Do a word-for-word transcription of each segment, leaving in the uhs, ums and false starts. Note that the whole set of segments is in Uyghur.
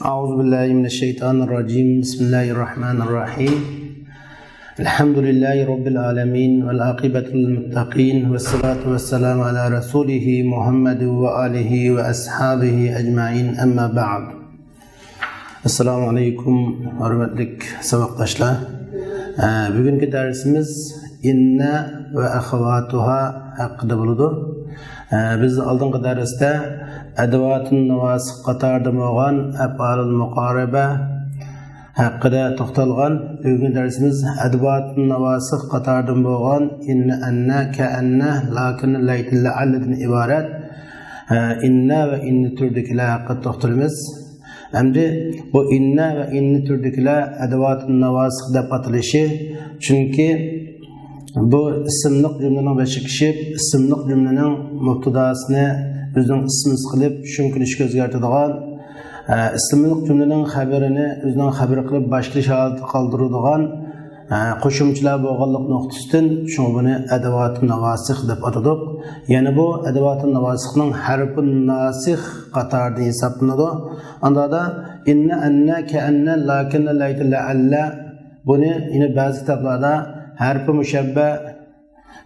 أعوذ بالله من الشيطان الرجيم. بسم الله الرحمن الرحيم. الحمد لله رب العالمين، والعاقبة للمتقين، والصلاة والسلام على رسوله محمد وآله وأصحابه أجمعين. أما بعد. ئەسسالامۇ ئەلەيكۇم، ھۆرمەتلىك ساۋاقداشلار. ئە، بۈگۈنكى دەرسىمىز ئىننە ۋە ئەخەۋاتۇھا ھەققىدە بولىدۇ. ئە، بىز ئالدىنقى دەرستە ئەدۋاتۇن ناۋاسىخ قاتارىدا بولغان ئەپئالۇل مۇقارىبە ھەققىدە توختالغان. بۈگۈنكى دەرسىمىز ئەدۋاتۇن ناۋاسىخ قاتارىدىن بولغان ئىننە، ئەننە، كەئەننە، لەكىننە، لەيتە، لەئەللىدىن ئىبارەت. ئە، ئىننە ۋە ئىننە تۈرىدىكىلەر ھەققىدە توختىلىمىز. ئەمدى بۇ ئىننە ۋە ئىننە تۈرىدىكىلەر ئەدۋاتۇن ناۋاسىخ دەپ ئاتىلىشى، چۈنكى بۇ ئىسىملىق جۈملىنىڭ بېشىغا كىشىپ، ئىسىملىق جۈملىنىڭ مۇبتىداسىنى ئۆزىنىڭ ئىسمى قىلىپ، چۈشىنىكلىشكە ئۆزگەرتىدىغان، ئە، ئىسىملىق جۈملىنىڭ خەۋىرىنى ئۆزىنىڭ خەۋىرى قىلىپ باشقىلىش ھالىتىگە قالدۇرىدىغان، ئە، قوشۇمچىلار بولغانلىق نۇقتىسىدىن، شۇڭا بۇنى ئەدۋاتۇن ناۋاسىخ دەپ ئاتىدۇق. يەنە بۇ ئەدۋاتۇن ناۋاسىخنىڭ ھەرپۇن ناسىخ قاتارىدىن ھېسابلىنىدۇ. ئانداقتا ئىننە، ئەننە، كەئەننە، لەكىننە، لەيتە، لەئەللە، بۇنى يەنە بەزى كىتابلاردا ھەرپى مۇشەببە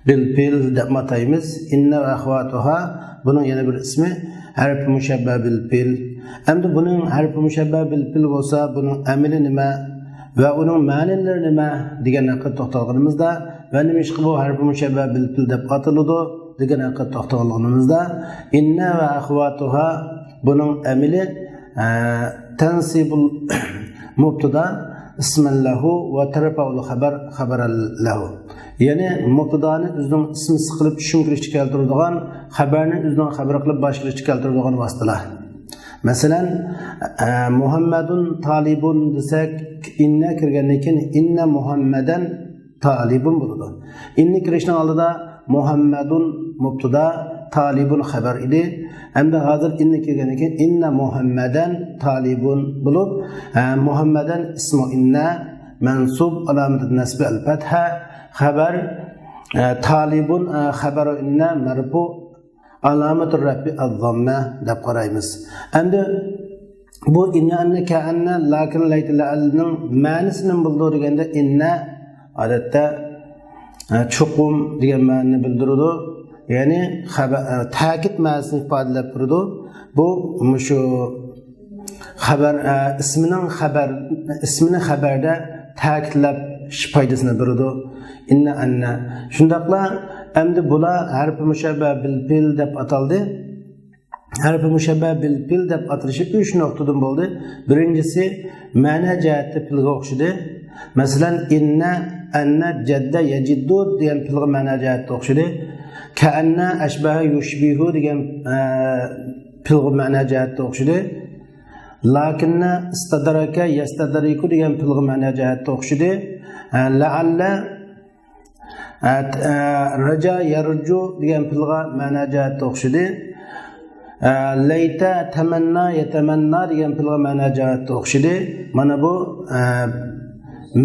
بىل پېئىل دەپمۇ ئاتايمىز. ئىننە ۋە ئەخەۋاتۇھا، بۇنىڭ يەنە بىر ئىسمى ھەرپى مۇشەببە بىل پېئىل. ئەمدى بۇنىڭ ھەرپى مۇشەببە بىل پېئىل بولسا، بۇنىڭ ئەمىلى نېمە ۋە ئۇنىڭ مەنىلىرى نېمە دېگەن ھەققىدە توختالغىنىمىزدا ۋە نېمىشقا بۇ ھەرپى مۇشەببە بىل پېئىل دەپ ئاتىلىدۇ دېگەن ھەققىدە توختالغىنىمىزدا، ئىننە ۋە ئەخەۋاتۇھا، بۇنىڭ ئەمىلى، ئە، تەنسىبۇل مۇبتىدا ئىسمەن لەھۇ ۋە تەرفەئۇل خەبەر خەبەرەن لەھۇ. يەنى مۇبتىدانى ئۆزىنىڭ ئىسمى قىلىپ چۈشىنىكلىشكە كەلتۈرىدىغان، خەبەرنى ئۆزىنىڭ خەبىرى قىلىپ باشقىلىشقا كەلتۈرىدىغان ۋاسىتىلەر. مەسىلەن، ئە، مۇھەممەدۇن تالىبۇن دېسەك، ئىننە كىرگەندىن كېيىن ئىننە مۇھەممەدەن تالىبۇن بولىدۇ. ئىننە كىرىشنىڭ ئالدىدا مۇھەممەدۇن مۇبتىدا، تالىبۇن خەبەر ئىدى. ئەمدى ھازىر ئىننە كىرگەندىن كېيىن ئىننە مۇھەممەدەن تالىبۇن بولۇپ، ئە، مۇھەممەدەن ئىسمۇ ئىننە مەنسۇب، ئالامەتۇ نەسبى ئەل فەتھە، خەبەر، ئە، تالىبۇن، ئە، خەبەرۇ ئىننە مەرپۇ، ئالامەتۇ رەفئى ئەز زاممە دەپ قارايمىز. ئەمدى بۇ ئىننە، ئەننە، كەئەننە، لەكىن، لەيتە، لەئەللىنىڭ مەنىسى نېمە بولىدۇ دېگەندە، ئىننە ئادەتتە، ئە، چوقۇم دېگەن مەنىنى بىلدۈرىدۇ. يەنى خەۋە-، ئە، تەكىت مەنىسىنى ئىپادىلەپ تۇرىدۇ. بۇ مۇشۇ خەۋەر، ئە، ئىسمىنىڭ خەۋەر، ئىسمىنى خەۋەردە تەكىتلەپ پايدىسىنى بېرىدۇ. ئىننە، ئەننە. شۇنداقلا ئەمدى بۇلار ھەرپى مۇشەببە بىل پېئىل دەپ ئاتالدى. ھەرپى مۇشەببە بىل پېئىل دەپ ئاتىلىشى ئۈچ نۇقتىدىن بولدى. بىرىنچىسى، مەنە جەھەتتە پېئىلگە ئوخشىدى. مەسىلەن، ئىننە، ئەننە، جەددە، يەجىددۇ دېگەن پېئىلغا مەنە جەھەتتە ئوخشىدى. كەئەننە، ئەشبەھە، يۇشبىھۇ دېگەن، ئە، پېئىلغا مەنە جەھەتتە ئوخشىدى. لەكىننە، ئىستەدرەكە، يەستەدرىكۇ دېگەن پېئىلغا مەنە جەھەتتە ئوخشىدى. ئە، لەئەللە، ئە، ت-، ئە، رەجا، يەرجۇ دېگەن پېئىلغا مەنە جەھەتتە ئوخشىدى. ئە، لەيتە، تەمەننا، يەتەمەننا دېگەن پېئىلغا مەنە جەھەتتە ئوخشىدى. مانا بۇ، ئە،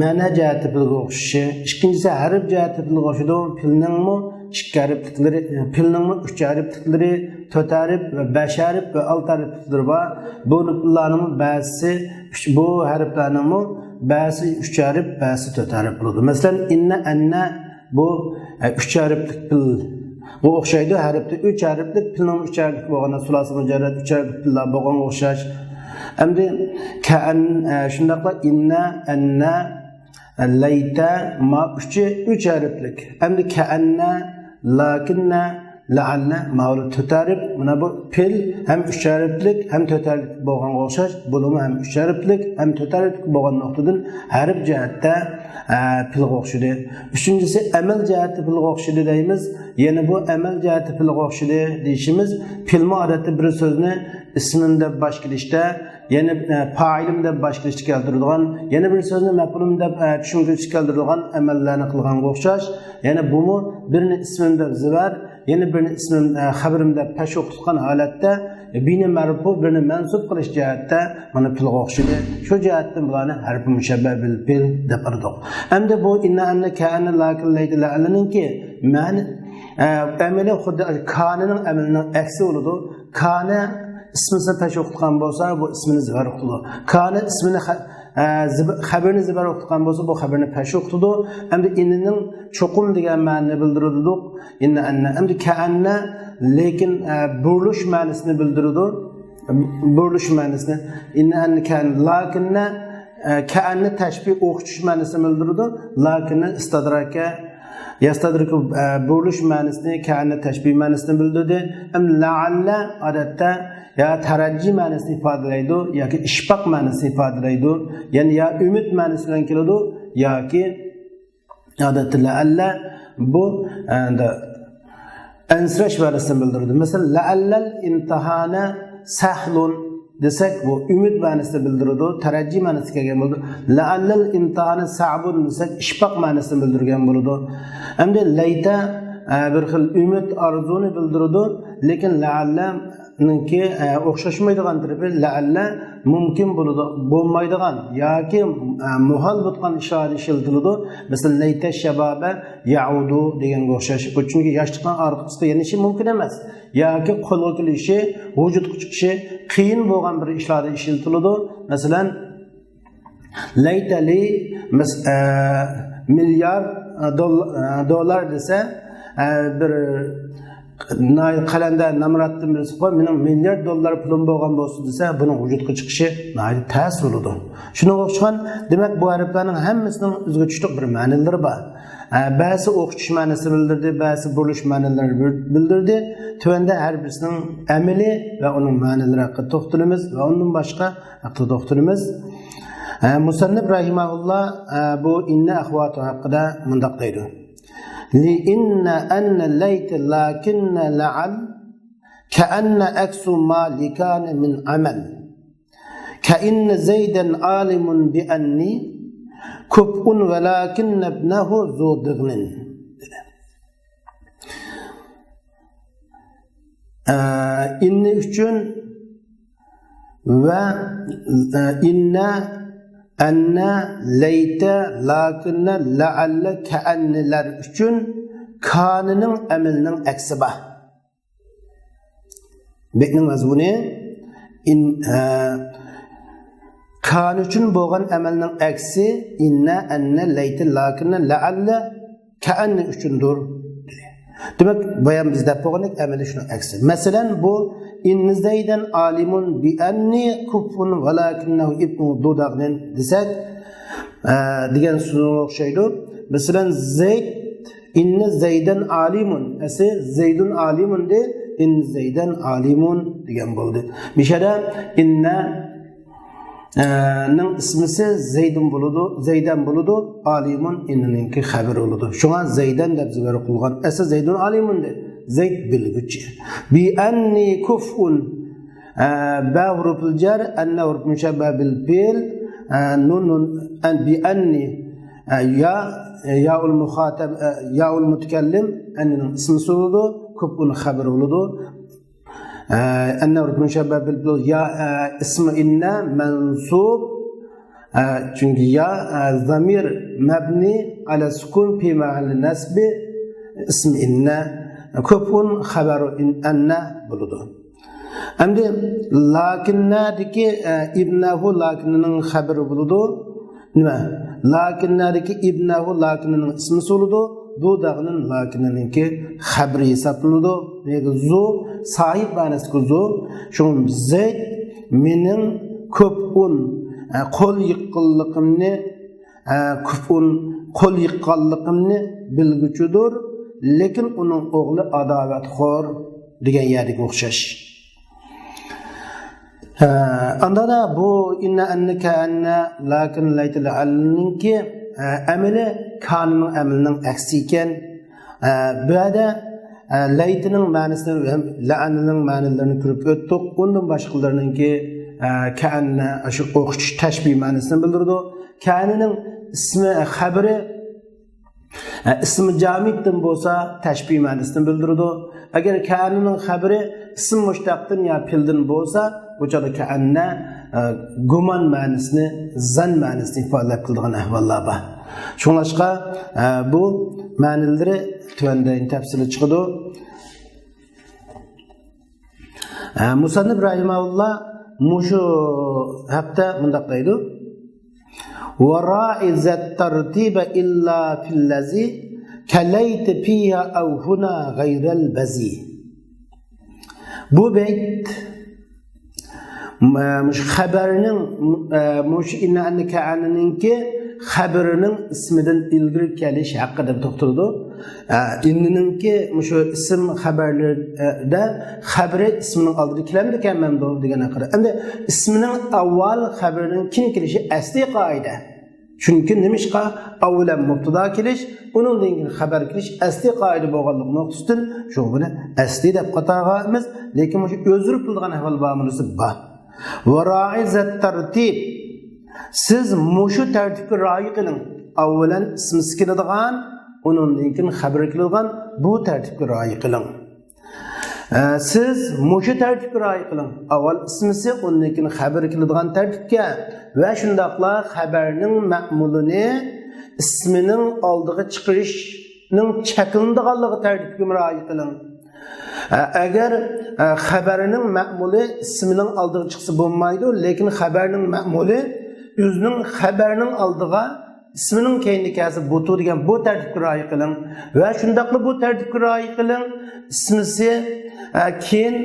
مەنە جەھەتتە پېئىلگە ئوخشىشى. ئىككىنچىسى، ھەرپ جەھەتتە پېئىلگە ئوخشىدى. پېئىلنىڭمۇ ئىككى ھەرپلىكلىرى، پېئىلنىڭمۇ ئۈچ ھەرپلىكلىرى، تۆت ھەرپ ۋە بەش ھەرپ ۋە ئالتە ھەرپلىكلىرى بار. بۇلارنىڭمۇ بەزىسى ئۈچ، بۇ ھەرپلەرنىڭمۇ بەزىسى ئۈچ ھەرپ، بەزىسى تۆت ھەرپ بولىدۇ. مەسىلەن، ئىننە، ئەننە، بۇ، ئە، ئۈچ ھەرپلىك پېئىل. بۇ ئوخشايدۇ، ھەرپتە ئۈچ ھەرپلىك، پېئىلنىڭمۇ ئۈچ ھەرپلىك بولغان، سۇلاسە مۇجەررەد ئۈچ ھەرپلىك پېئىللار بولغانغا ئوخشاش. ئەمدى كەئەن، ئە، شۇنداقلا ئىننە، ئەننە، لەيتە، ما ئۈچى ئۈچ ھەرپلىك. ئەمدى كەئەننە، لەكىننە، لەئەلنە، ماۋۇلار تۆت ھەرپ. مانا بۇ پېئىل ھەم ئۈچ ھەرپلىك، ھەم تۆت ھەرپلىك بولغانغا ئوخشاش. بۇلىمۇ ھەم ئۈچ ھەرپلىك، ھەم تۆت ھەرپلىك بولغان نۇقتىدىن ھەرپ جەھەتتە، ئە، پېئىلغا ئوخشىدى. ئۈچىنچىسى، ئەمەل جەھەتتە پېئىلغا ئوخشىدى دەيمىز. يەنە بۇ ئەمەل جەھەتتە پېئىلغا ئوخشىدى دېيىشىمىز، پېئىلمۇ ئادەتتە بىر سۆزنى ئىسمىم دەپ باش كېلىشتە، يەنە، ئە، پائىلىم دەپ باش كېلىشتە كەلتۈرىدىغان، يەنە بىر سۆزنى مەپئۇلۇم دەپ، ئە، چۈشىنىكلىشتە كەلتۈرىدىغان ئەمەللەرنى قىلغانغا ئوخشاش. يەنە بۇمۇ بىرنى ئىسمىم دەپ زىبەر، يەنە بىرنى ئىسمىم، ئە، خەبىرىم دەپ پەش ئوقۇتقان ھالەتتە، بىرنى مەرپۇ، بىرنى مەنسۇب قىلىش جەھەتتە مانا پېئىلغا ئوخشىدى. شۇ جەھەتتىن بۇلارنى ھەرپى مۇشەببە بىل پېئىل دەپ ئاتىدۇق. ئەمدى بۇ ئىننە، ئەننە، كەئەننە، لەكىن، لەيتە، لەئەللىنىڭكى مەنە، ئە، ئەمىلى خۇددى كانىنىڭ ئەمىلىنىڭ ئەكسى بولىدۇ. كانە ئىسمىسىنى پەش ئوقۇتقان بولسا، بۇ ئىسمىنى زىبەر ئوقۇتىدۇ. كانى ئىسمىنى خە-، ئە، زىب-، خەبىرىنى زىبەر ئوقۇتقان بولسا، بۇ خەبىرنى پەش ئوقۇتىدۇ. ئەمدى ئىننىنىڭ چوقۇم دېگەن مەنىنى بىلدۈرىدۇ. ئىننە ئەننە. ئەمدى كەئەننە، لېكىن، ئە، بۇرۇلۇش مەنىسىنى بىلدۈرىدۇ. بۇرۇلۇش مەنىسىنى. ئىننە ئەننە كەئەننە. لەكىننە، ئە، كەئەننە تەشبىھ ئوخشىتىش مەنىسىنى بىلدۈرىدۇ. لەكىننە ئىستىدراكە يەستەدرىكۇ، ئە، بۇرۇلۇش مەنىسىنى، كەئەننە تەشبىھ مەنىسىنى بىلدۈردى. ئەمدى لەئەللە ئادەتتە يا تەرەججى مەنىسىنى ئىپادىلەيدۇ، ياكى ئىشپاق مەنىسىنى ئىپادىلەيدۇ. يەنى يا ئۈمىد مەنىسى بىلەن كېلىدۇ، ياكى ئادەتتە لەئەللە بۇ، ئە، ئەنسىرەش مەنىسىنى بىلدۈرىدۇ. مەسىلەن، لەئەللەل ئىمتىھانە سەھلۇن دېسەك، بۇ ئۈمىد مەنىسىنى بىلدۈرىدۇ، تەرەججى مەنىسى كەلگەن بولىدۇ. لەئەللەل ئىمتىھانە سەئبۇن دېسەك، ئىشپاق مەنىسىنى بىلدۈرگەن بولىدۇ. ئەمدى لەيتە، ئە، بىر خىل ئۈمىد، ئارزۇنى بىلدۈرىدۇ، لېكىن لەئەللەنىڭكى، ئە، ئوخشاشمايدىغان تەرىپى لەئەللە مۇمكىن بولىدۇ، بولمايدىغان ياكى، ئە، مۇھال بولغان ئىشلاردا ئىشلىتىلىدۇ. مەسىلەن، لەيتە شەبابە يەئۇدۇ دېگەنگە ئوخشاش. بۇ چۈنكى ياشلىقنىڭ ئارقىسىغا يېنىشى مۇمكىن ئەمەس. ياكى قولغا كېلىشى، ۋۇجۇدقا چىقىشى قىيىن بولغان بىر ئىشلاردا ئىشلىتىلىدۇ. مەسىلەن، لەيتەلى مىس-، ئە، مىليار، ئە، دول-، ئە، دولار دېسە، ئە، بىر ناھايىتى قەلەندەر نامراتتىن بىرسى قوي، مېنىڭ مىليارد دوللار پۇلۇم بولغان بولسا دېسە، بۇنىڭ ۋۇجۇدقا چىقىشى ناھايىتى تەس بولىدۇ. شۇنىڭغا ئوخشىغان، دېمەك، بۇ ھەرپلەرنىڭ ھەممىسىنىڭ ئۆزىگە چۈشلۈك بىر مەنىلىرى بار. ئە، بەزىسى ئوخشىتىش مەنىسىنى بىلدۈردى، بەزىسى بۇرۇلۇش مەنىلىرىنى بىل-، بىلدۈردى. تۆۋەندە ھەر بىرسىنىڭ ئەمىلى ۋە ئۇنىڭ مەنىلىرى ھەققىدە توختىلىمىز ۋە ئۇندىن باشقا ھەققىدە توختىلىمىز. ئە، مۇسەننىپ رەھىمەھۇللا، ئە، بۇ ئىننە ئەخۋاتۇ ھەققىدە مۇنداق دەيدۇ. لى إن أن ليت لكن لعل كأن عكس ما لكان من عمل. كإن زيدا عالم بأني كفء ولكن ابنه ذو ضغن. ئە، ئىننە ئۈچۈن ۋە، ئە، ئىننە، ئەننە، لەيتە، لەكىننە، لەئەللە، كەئەننىلەر ئۈچۈن كانىنىڭ ئەمىلىنىڭ ئەكسى بار. بەيتنىڭ مەزمۇنى ئىن-، ئە، كان ئۈچۈن بولغان ئەمەلنىڭ ئەكسى ئىننە، ئەننە، لەيتە، لەكىننە، لەئەللە، كەئەننە ئۈچۈندۇر. دېمەك، بايان بىز دەپ بولغاندەك ئەمەلىي شۇنىڭ ئەكسى. مەسىلەن، بۇ ئىننە زەيدەن ئالىمۇن بىئەننى كۇففۇن ۋەلەكىننەھۇ ئىبنۇ دۇداغنىن دېسەك، ئە، دېگەن سۆزگە ئوخشايدۇ. مەسىلەن، زەيد، ئىننە زەيدەن ئالىمۇن. ئەسلى زەيدۇن ئالىمۇن دە، ئىننە زەيدەن ئالىمۇن دېگەن بولدى. مىشەدە ئىننە، ئە، نىڭ ئىسمىسى زەيدۇن بولىدۇ، زەيدەن بولىدۇ، ئالىمۇن ئىننىنىڭكى خەبىرى بولىدۇ. شۇڭا زەيدەن دەپ زىبەر قىلغان. ئەسلى زەيدۇن ئالىمۇن دە. زەيد بىلگۈچى. بىئەننى كۇفئۇن. ئە، بە ھۇرۇپۇل جەر، ئەننە ھۇرۇپ مۇشەببە بىل پېئىل، ئە، نۇن، نۇن، ئەن، بىئەننى، ئە، يا، يائۇل مۇخاتەب، ئە، يائۇل مۇتەكەللىم، ئەننىنىڭ ئىسمىسى بولىدۇ، كۇفئۇن خەبىرى بولىدۇ. ئە، ئەننە ھۇرۇپ مۇشەببە بىل پېئىل، يا، ئە، ئىسمى ئىننە مەنسۇب، ئە، چۈنكى يا، ئە، زامىر مەبنى ئەلە سۇكۇن پى مەھەللى نەسبى ئىسمى ئىننە، كۇفئۇن خەبەرۇ ئىن-، ئەننە بولىدۇ. ئەمدى لەكىننەدىكى، ئە، ئىبنەھۇ لەكىننىڭ خەبىرى بولىدۇ. نېمە؟ لەكىننەدىكى ئىبنەھۇ لەكىننىڭ ئىسمىسى بولىدۇ. دۇداغنىن لەكىننىڭكى خەبىرى ھېسابلىنىدۇ. نېگە زۇ، ساھىب مەنىسىدىكى زۇ. شۇڭا زەيد مېنىڭ كۇفئۇن، ئە، قول يىغقانلىقىمنى، ئە، كۇفئۇن قول يىغقانلىقىمنى بىلگۈچىدۇر. لېكىن ئۇنىڭ ئوغلى ئاداۋەتخور دېگەن يەردىكىگە ئوخشاش. ئە، ئاندا دا بۇ ئىننە، ئەننە، كەئەننە، لەكىن، لەيتە، لەئەللىنىڭكى، ئە، ئەمىلى كانىنىڭ ئەمىلىنىڭ ئەكسى ئىكەن. ئە، بۇ يەردە، ئە، لەيتىنىڭ مەنىسىنى ھەم لەئەننىڭ مەنىلىرىنى كۆرۈپ ئۆتتۇق. ئۇندىن باشقىلىرىنىڭكى، ئە، كەئەننە، شۇ ئوخشىتىش تەشبىھ مەنىسىنى بىلدۈرىدۇ. كانىنىڭ ئىسمى، خەبىرى ئە، ئىسمى جامىدتىن بولسا تەشبىھ مەنىسىنى بىلدۈرىدۇ. ئەگەر كانىنىڭ خەبىرى ئىسم مۇشتەقتىن يا پېئىلدىن بولسا، بۇ چاغدا كەئەننە، ئە، گۇمان مەنىسىنى، زەن مەنىسىنى ئىپادىلەپ قىلىدىغان ئەھۋاللار بار. شۇڭلاشقا، ئە، بۇ مەنىلىرى تۆۋەندە تەپسىلىي چىقىدۇ. ھە، مۇسەننىپ رەھىمەھۇللا مۇشۇ ھەقتە مۇنداق دەيدۇ: «وراعي ذا الترتيب إلا في الذي كليت فيها أو هنا غير البذي.» بۇ بەيت، مۇشۇ خەبەرنىڭ، مۇشۇ ئىننە، ئەننە، كەئەننىڭكى خەبىرىنىڭ ئىسمىدىن ئىلگىرى كېلىش ھەققىدە توختىلىدۇ. ئىننىنىڭكى مۇشۇ ئىسىم خەبەرلىرىدە خەبىرى ئىسمىنىڭ ئالدىدا كېلەمدىكەنمەمدۇ دېگەن ھەققىدە. ئەمدى ئىسمىنىڭ ئاۋۋال خەبىرىنىڭ كېيىن كېلىشى ئەسلىي قائىدە. چۈنكى نېمىشقا؟ ئاۋۋالەن مۇبتىدا كېلىش، ئۇنىڭدىن كېيىن خەبەر كېلىش ئەسلىي قائىدە بولغانلىقى نۇقتىسىدىن شۇ بۇنى ئەسلىي دەپ قاتارغا ئالىمىز. لېكىن مۇشۇ ئۆزگىرىپ تۇرىدىغان ئەھۋال بار مۇناسىۋىتى بار. «وراعي ذا الترتيب»، سىز مۇشۇ تەرتىپكە رىئايە قىلىڭ. ئاۋۋالەن ئىسمىسى كېلىدىغان، ئۇنىڭدىن كېيىن خەبىرى كېلىدىغان بۇ تەرتىپكە رىئايە قىلىڭ. ئە، سىز مۇشۇ تەرتىپكە رىئايە قىلىڭ. ئاۋۋال ئىسمىسى، ئۇندىن كېيىن خەبىرى كېلىدىغان تەرتىپكە ۋە شۇنداقلا خەبەرنىڭ مەمۇلىنى ئىسمىنىڭ ئالدىغا چىقىرىشنىڭ چەكلىنىدىغانلىقى تەرتىپىگە رىئايە قىلىڭ. ئە، ئەگەر، ئە، خەبەرنىڭ مەمۇلى ئىسمىنىڭ ئالدىغا چىقسا بولمايدۇ، لېكىن خەبەرنىڭ مەمۇلى ئۆزىنىڭ خەبەرنىڭ ئالدىغا ئىسمىنىڭ كەينىدە كەلسە بۇتۇ دېگەن بۇ تەرتىپكە رىئايە قىلىڭ. ۋە شۇنداقلا بۇ تەرتىپكە رىئايە قىلىڭ. ئىسمىسى، ئە، كېيىن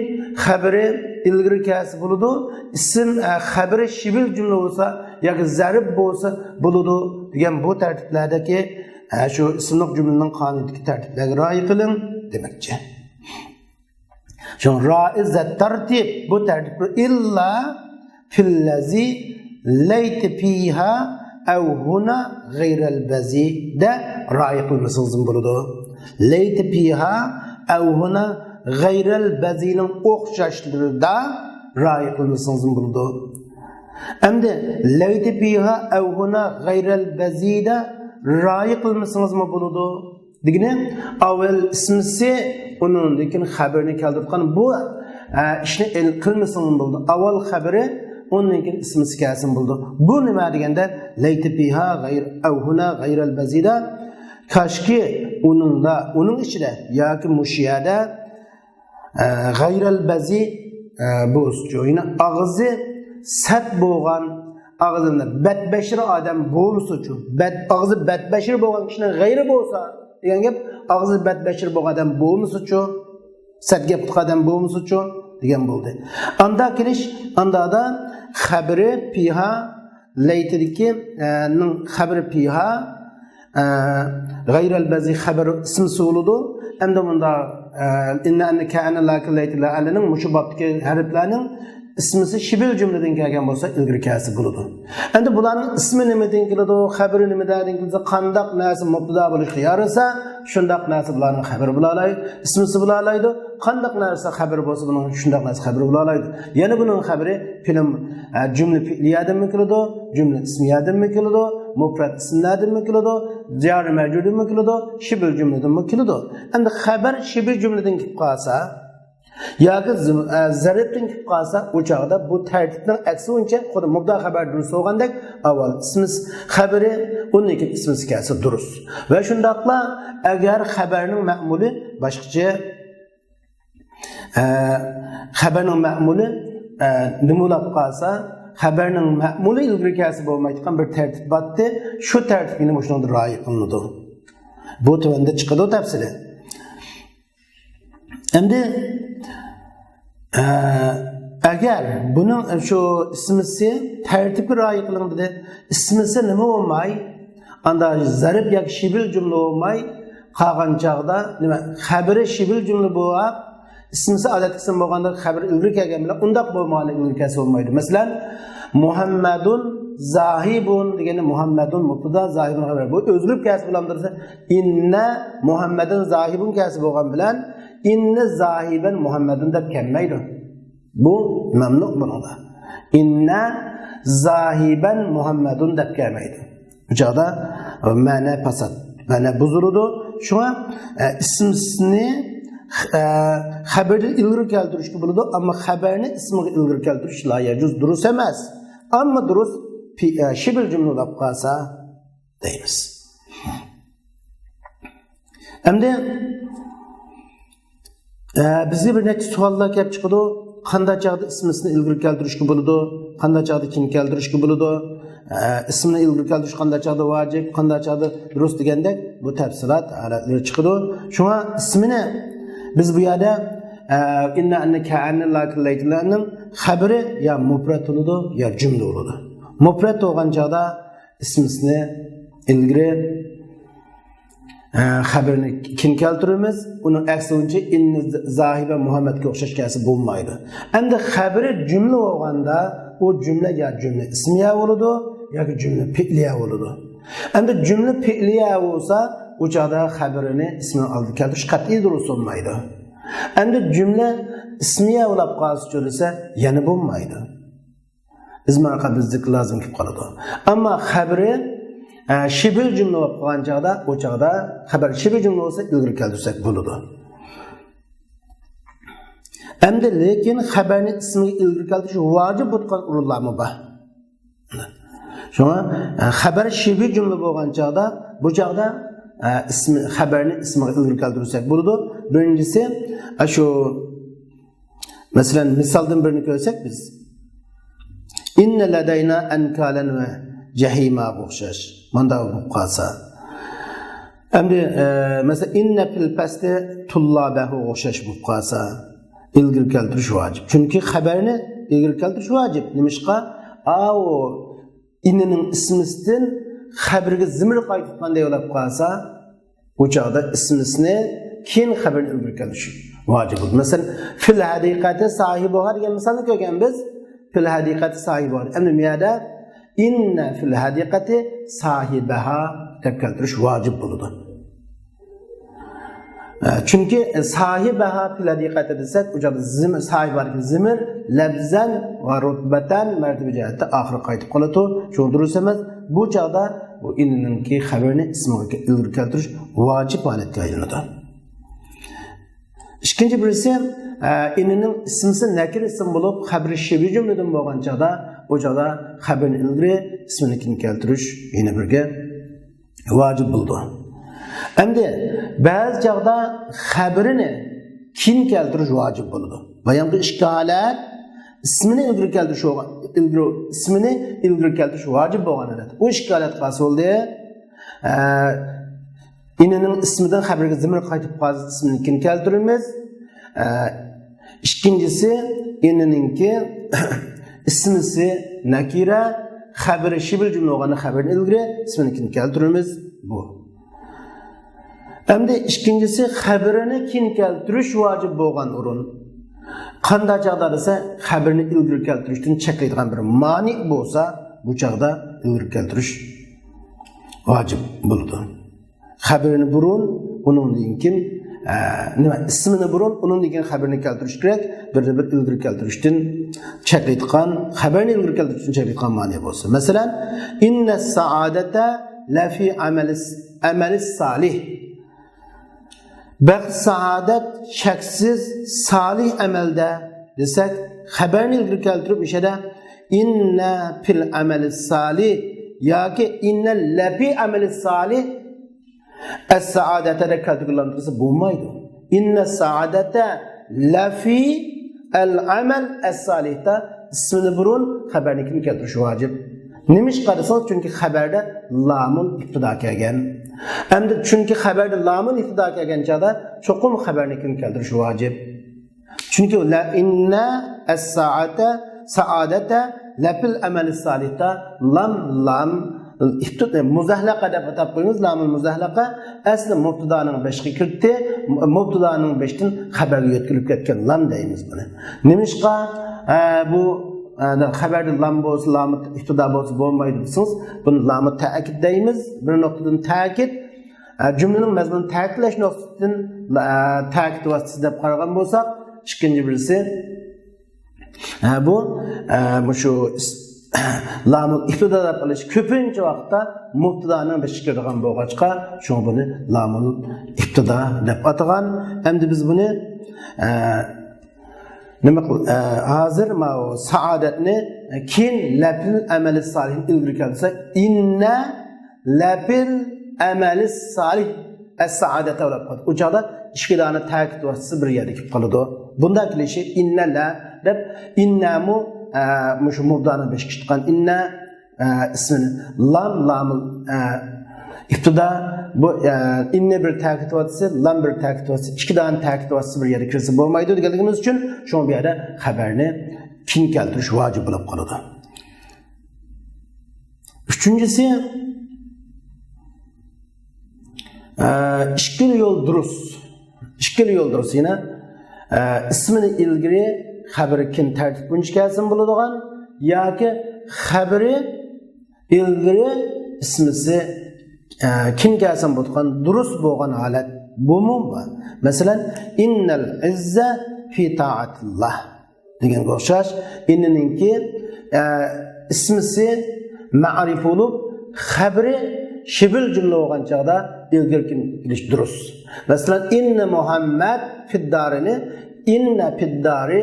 خەبىرى ئىلگىرى كەلسە بولىدۇ. ئىسىم، ئە، خەبىرى شىبىل جۈملە بولسا ياكى زەرب بولسا بولىدۇ دېگەن بۇ تەرتىپلەردىكى، ئە، شۇ ئىسىملىق جۈملىنىڭ قانۇنىدىكى تەرتىپلەرگە رىئايە قىلىڭ دېمەكچى. شۇڭا راعي ذا الترتيب، بۇ تەرتىپ، إلا في الذي ليت فيها أو هنا غير البذي دە رىئايە قىلمىسىڭىزمۇ بولىدۇ. ليت فيها أو هنا غير البذي نىڭ ئوخشاشلىرىدا رىئايە قىلمىسىڭىزمۇ بولىدۇ. ئەمدى ليت فيها أو هنا غير البذي دە رىئايە قىلمىسىڭىزمۇ بولىدۇ. دېگىنى، ئاۋۋال ئىسمىسى، ئۇنىڭدىن كېيىن خەبىرىنى كەلتۈرۈۋاتقان بۇ، ئە، ئىشنى ئېل-، قىلمىسىڭىز بولىدۇ. ئاۋۋال خەبىرى، ئۇنىڭدىن كېيىن ئىسمىسى كەلسىمۇ بولىدۇ. بۇ نېمە دېگەندە، ليت فيها غير، أو هنا غير البذي دە، كاشكى ئۇنىڭدا، ئۇنىڭ ئىچىدە ياكى مۇشۇ يەردە ئە، غەيرەل بەزى، ئە، بولسىچۇ. يەنى ئاغزى سەت بولغان، ئاغزىدا بەتبەشىر ئادەم بولمىسىچۇ. بەت-، ئاغزى بەتبەشىر بولغان كىشىنىڭ غەيرى بولسا دېگەن گەپ، ئاغزى بەتبەشىر بولغان ئادەم بولمىسىچۇ. سەت گەپ قىلغان ئادەم بولمىسىچۇ دېگەن بولدى. ئاندا كېلىش، ئاندادا خەبىرى پىھا لەيتىدىكى، ئە، نىڭ خەبىرى پىھا، ئە، غەيرەل بەزى خەبەر ئىسمىسى بولىدۇ. ئەمدى مۇندا، ئە، ئىننە، ئەننە، كەئەننە، لاكىن، لەيتە، لەئەللىنىڭ مۇشۇ بابتىكى ھەرپلەرنىڭ ئىسمىسى شىبىل جۈملىدىن كەلگەن بولسا، ئىلگىرى كەلسە بولىدۇ. ئەمدى بۇلارنىڭ ئىسمى نېمىدىن كېلىدۇ، خەبىرى نېمىدىن كېلىدۇ، قانداق نەرسە مۇبتىدا بولۇشقا يارىسا، شۇنداق نەرسە بۇلارنىڭ خەبىرى بولالايدۇ، ئىسمىسى بولالايدۇ. قانداق نەرسە خەبىرى بولسا، بۇنىڭ شۇنداق نەرسە خەبىرى بولالايدۇ. يەنە بۇنىڭ خەبىرى فېئىل، ئە، جۈملە پېئىلىيەدىنمۇ كېلىدۇ، جۈملە ئىسمىيەدىنمۇ كېلىدۇ، مۇپرەت ئىسىملەردىنمۇ كېلىدۇ، جارى مەجرۇردىنمۇ كېلىدۇ، شىبىل جۈملىدىنمۇ كېلىدۇ. ئەمدى خەبەر شىبىل جۈملىدىن كېلىپ قالسا ياكى زىم-، ئە، زەربتىن كېلىپ قالسا، ئۇ چاغدا بۇ تەرتىپنىڭ ئەكسى بويىچە خۇددى مۇبتەدا خەبەر دۇرۇس بولغاندەك، ئاۋۋال ئىسمىس خەبىرى، ئۇندىن كېيىن ئىسمىس كەلسە دۇرۇس. ۋە شۇنداقلا ئەگەر خەبەرنىڭ مەمۇلى باشقىچە، ئە، خەبەرنىڭ مەمۇلى، ئە، نېمە بولاپ قالسا، خەبەرنىڭ مەمۇلى ئىلگىرى كەلسە بولمايدىغان بىر تەرتىپ بارتتى. شۇ تەرتىپ يەنە مۇشۇنىڭدا رىئايە قىلىنىدۇ. بۇ تۆۋەندە چىقىدۇ تەپسىلى. ئەمدى، ئە، ئەگەر بۇنىڭ شۇ ئىسمىسى تەرتىپكە رىئايە قىلىڭ دېدى. ئىسمىسى نېمە بولماي، ئاندا زەرب ياكى شىبىل جۈملە بولماي، قالغان چاغدا نېمە؟ خەبىرى شىبىل جۈملە بولۇپ، ئىسمىسى ئادەتتىكىسى بولغاندا خەبىرى ئىلگىرى كەلگەن بىلەن، ئۇنداق بولمىغاندا ئىلگىرى كەلسە بولمايدۇ. مەسىلەن، مۇھەممەدۇن زاھىبۇن دېگەندە مۇھەممەدۇن مۇبتىدا، زاھىبۇن خەبەر. بۇ ئۆزگىرىپ كەلسە بولامدۇ دېسە، ئىننە مۇھەممەدۇن زاھىبۇن كەلسە بولغان بىلەن، ئىننە زاھىبەن مۇھەممەدۇن دەپ كەلمەيدۇ. بۇ مەمنۇ بۇنىڭدا. ئىننە زاھىبەن مۇھەممەدۇن دەپ كەلمەيدۇ. بۇ چاغدا مەنە پاسات، مەنە بۇزۇلىدۇ. شۇڭا، ئە، ئىسىمنى، ئە، خەبەردىن ئىلگىرى كەلتۈرۈشكە بولىدۇ، ئەمما خەبەرنى ئىسىمغا ئىلگىرى كەلتۈرۈش لا يەجۇز، دۇرۇس ئەمەس. ئەمما دۇرۇس پى-، ئە، شىبىل جۈملە بولۇپ قالسا دەيمىز. ئەمدى، ئە، بىزگە بىر نەچچە سوئاللار كەپ چىقىدۇ. قانداق چاغدا ئىسمىسىنى ئىلگىرى كەلتۈرۈشكە بولىدۇ، قانداق چاغدا كېيىن كەلتۈرۈشكە بولىدۇ، ئە، ئىسمىنى ئىلگىرى كەلتۈرۈش قانداق چاغدا ۋاجىپ، قانداق چاغدا دۇرۇس دېگەندەك بۇ تەپسىلات ھالەتلىرى چىقىدۇ. شۇڭا ئىسمىنى بىز بۇ يەردە، ئە، ئىننا، ئەننە، كەئەننە، لاكىن، لەيتىلەرنىڭ خەبىرى يا مۇپرەت بولىدۇ، يا جۈملە بولىدۇ. مۇپرەت بولغان چاغدا ئىسمىسىنى ئىلگىرى، ئە، خەبىرىنى كېيىن كەلتۈرىمىز. ئۇنىڭ ئەكسى بويىچە ئىننى زاھىبە مۇھەممەدكە ئوخشاش كەلسە بولمايدۇ. ئەمدى خەبىرى جۈملە بولغاندا ئۇ جۈملە يا جۈملە ئىسمىيە بولىدۇ ياكى جۈملە پېئلىيە بولىدۇ. ئەمدى جۈملە پېئلىيە بولسا ئۇ چاغدا خەبىرىنى ئىسمىنىڭ ئالدىدا كەلتۈرۈش قەتئىي دۇرۇس بولمايدۇ. ئەمدى جۈملە ئىسمىيە بولاپ قالسىچۇ دېسە يەنە بولمايدۇ. ئىزمارقا بىزدىكى لازىم كېلىپ قالىدۇ. ئەمما خەبىرى، ئە، شىبىل جۈملە بولۇپ قالغان چاغدا، ئۇ چاغدا خەبەر شىبىل جۈملە بولسا ئىلگىرى كەلتۈرسەك بولىدۇ. ئەمدى لېكىن خەبەرنى ئىسمىگە ئىلگىرى كەلتۈرۈش ۋاجىپ بولۇپ قالغان ئورۇنلارمۇ بار. شۇڭا، ئە، خەبەر شىبىل جۈملە بولغان چاغدا، بۇ چاغدا، ئە، ئىسمى، خەبەرنى ئىسمىغا ئىلگىرى كەلتۈرسەك بولىدۇ. بىرىنچىسى، ئە، شۇ مەسىلەن، مىسالدىن بىرنى كۆرسەك بىز، ئىننە لەدەينا ئەنكالەن ۋە جەھىماغا ئوخشاش. مانداق بولۇپ قالسا. ئەمدى، ئە، مەسىلەن، ئىننە فىل پەستى تۇللابەھۇغا ئوخشاش بولۇپ قالسا، ئىلگىرى كەلتۈرۈش ۋاجىپ. چۈنكى خەبەرنى ئىلگىرى كەلتۈرۈش ۋاجىپ. نېمىشقا؟ ئاۋۇ ئىننىنىڭ ئىسمىسىدىن خەبىرىگە زىمىر قايتىدىغاندەك بولۇپ قالسا، ئۇ چاغدا ئىسمىسىنى كېيىن خەبىرىنى ئىلگىرى كەلتۈرۈش ۋاجىپ بولىدۇ. مەسىلەن، فىل ھەدىقەتى ساھىبۇھا دېگەن مىسالنى كۆرگەن بىز. فىل ھەدىقەتى ساھىبۇھا. ئەمدى بۇ يەردە ئىننە فىل ھەدىقەتى ساھىبەھا دەپ كەلتۈرۈش ۋاجىپ بولىدۇ. ئە، چۈنكى ساھىبەھا فىل ھەدىقەتى دېسەك، ئۇ چاغدا زىم-، ساھىبەھا دېگەن زىمىر لەپزەن ۋە رۇتبەتەن مەرتىبە جەھەتتە ئاخىرىغا قايتىپ قالىدۇ. شۇڭا دۇرۇس ئەمەس. بۇ چاغدا بۇ ئىننىڭكى خەبىرىنى ئىسمىغا ئىلگىرى كەلتۈرۈش ۋاجىپ ھالەتكە ئايلىنىدۇ. ئىككىنچى بىرسى، ئە، ئىننىڭ ئىسمىسى نەكىر ئىسىم بولۇپ، خەبىرى شىبە جۈملىدىن بولغان چاغدا، ئۇ چاغدا خەبىرىنى ئىلگىرى، ئىسمىنى كېيىن كەلتۈرۈش يەنە بىرگە ۋاجىپ بولىدۇ. ئەمدى بەزى چاغدا خەبىرىنى كېيىن كەلتۈرۈش ۋاجىپ بولىدۇ. بايامقى ئىككى ھالەت، ئىسمىنى ئىلگىرى كەلتۈرۈش بولغان، ئىلگىرى، ئىسمىنى ئىلگىرى كەلتۈرۈش ۋاجىپ بولغان ھالەت. ئۇ ئىككى ھالەت قايسى بولدى؟ ئە، ئىننىڭ ئىسمىدىن خەبىرگە زىمىر قايتىپ قالسا، ئىسمىنى كېيىن كەلتۈرىمىز. ئە، ئىككىنچىسى، ئىننىڭكى ئىسمىسى نەكىرە، خەبىرى شىبىل جۈملە بولغاندا خەبىرىنى ئىلگىرى، ئىسمىنى كېيىن كەلتۈرىمىز. بۇ. ئەمدى ئىككىنچىسى، خەبىرىنى كېيىن كەلتۈرۈش ۋاجىپ بولغان ئورۇن. قانداق چاغدا دېسە، خەبىرىنى ئىلگىرى كەلتۈرۈشتىن چەكلەيدىغان بىر مانىئ بولسا، بۇ چاغدا ئىلگىرى كەلتۈرۈش ۋاجىپ بولىدۇ. خەبىرىنى بۇرۇن، ئۇنىڭدىن كېيىن، ئە، نېمە، ئىسمىنى بۇرۇن، ئۇنىڭدىن كېيىن خەبىرىنى كەلتۈرۈش كېرەك. بىرنى بىر ئىلگىرى كەلتۈرۈشتىن چەكلەيدىغان، خەبەرنى ئىلگىرى كەلتۈرۈشتىن چەكلەيدىغان مانىئ بولسا. مەسىلەن، ئىننە سائادەتە لەفى ئەمەلىس-، ئەمەلىس سالىھ. بەخت، سائادەت شەكسىز سالىھ ئەمەلدە دېسەك، خەبەرنى ئىلگىرى كەلتۈرۈپ، مۇشۇ يەردە ئىننە فىل ئەمەلىس سالىھ ياكى ئىننە لەفى ئەمەلىس سالىھ ئەس سائادەتە دەپ كەلتۈرگىلى تۇرسا بولمايدۇ. ئىننە سائادەتە لەفى ئەل ئەمەل ئەس سالىھتا ئىسمىنى بۇرۇن، خەبەرنى كېيىن كەلتۈرۈش ۋاجىپ. نېمىشقا دېسىڭىز، چۈنكى خەبەردە لامۇل ئىپتىدا كەلگەن. ئەمدى چۈنكى خەبەردە لامۇل ئىپتىدا كەلگەن چاغدا چوقۇم خەبەرنى كېيىن كەلتۈرۈش ۋاجىپ. چۈنكى لە ئىننە ئەس سائەتە سائادەتە لەپىل ئەمەلى سالىھتا لام، لام ئىپتىدا، مۇزەھلەقە دەپ ئاتاپ قويىمىز، لامۇل مۇزەھلەقە. ئەسلى مۇبتىدانىڭ بېشىغا كىرتى، مۇبتىدانىڭ بېشىدىن خەبەرگە يۆتكىلىپ كەتكەن لام دەيمىز بۇنى. نېمىشقا، ئە، بۇ، ئە، خەبەردە لام بولسا، لامۇل ئىپتىدا بولسا بولمايدۇ دېسىڭىز، بۇنى لامۇ تەئكىد دەيمىز. بىر نۇقتىدىن تەئكىد، ئە، جۈملىنىڭ مەزمۇنىنى تەكىتلەش نۇقتىسىدىن، ئە، تەكىت ۋاسىتىسى دەپ قارىغان بولساق، ئىككىنچى بىرسى، ئە، بۇ، ئە، مۇشۇ ئىس-، لامۇل ئىپتىدا دەپ قىلىش كۆپىنچە ۋاقىتتا مۇبتىدانىڭ بېشىغا كىرىدىغان بولغاچقا، شۇڭا بۇنى لامۇل ئىپتىدا دەپ ئاتىغان. ئەمدى بىز بۇنى، ئە، نېمە قىل-، ئە، ھازىر ماۋۇ سائادەتنى، ئە، كېيىن لەپىل ئەمەلى سالىھنى ئىلگىرى كەلتۈرسە، ئىننە لەپىل ئەمەلى سالىھ ئەس سائادەتە بولۇپ قالدى. ئۇ چاغدا ئىككى دانە تەكىت ۋاسىتىسى بىر يەردە كېلىپ قالىدۇ. بۇنداق كېلىشى ئىننە لە دەپ، ئىننەمۇ، ئە، مۇشۇ مۇبدانى بېشىغا چىققان ئىننە، ئە، ئىسمىنى لام، لامىل، ئە، ئىپتىدا، بۇ، ئە، ئىننە بىر تەكىت ۋاسىتىسى، لام بىر تەكىت ۋاسىتىسى، ئىككى دانە تەكىت ۋاسىتىسى بىر يەردە كىرسە بولمايدۇ دېگەنلىكىمىز ئۈچۈن، شۇڭا بۇ يەردە خەبەرنى كىن كەلتۈرۈش ۋاجىپ بولۇپ قالىدۇ. ئۈچىنچىسى، ئە، ئىككىلا يول دۇرۇس. ئىككىلا يول دۇرۇس يەنە، ئە، ئىسمىنى ئىلگىرى خەبىرى كىن تەرتىپ بويىچە كەلسىمۇ بولىدىغان ياكى خەبىرى ئىلگىرى ئىسمىسى، ئە، كىن كەلسىمۇ بولىدىغان دۇرۇس بولغان ھالەت بۇمۇ بار. مەسىلەن، ئىننەل ئىززە فى تائەتىللاھ دېگەنگە ئوخشاش، ئىننىنىڭكى، ئە، ئىسمىسى مەرىپ بولۇپ، خەبىرى شىبىل جۈملە بولغان چاغدا ئىلگىرى كىن كېلىش دۇرۇس. مەسىلەن، ئىننە مۇھەممەد فىددارىنى ئىننە فىددارى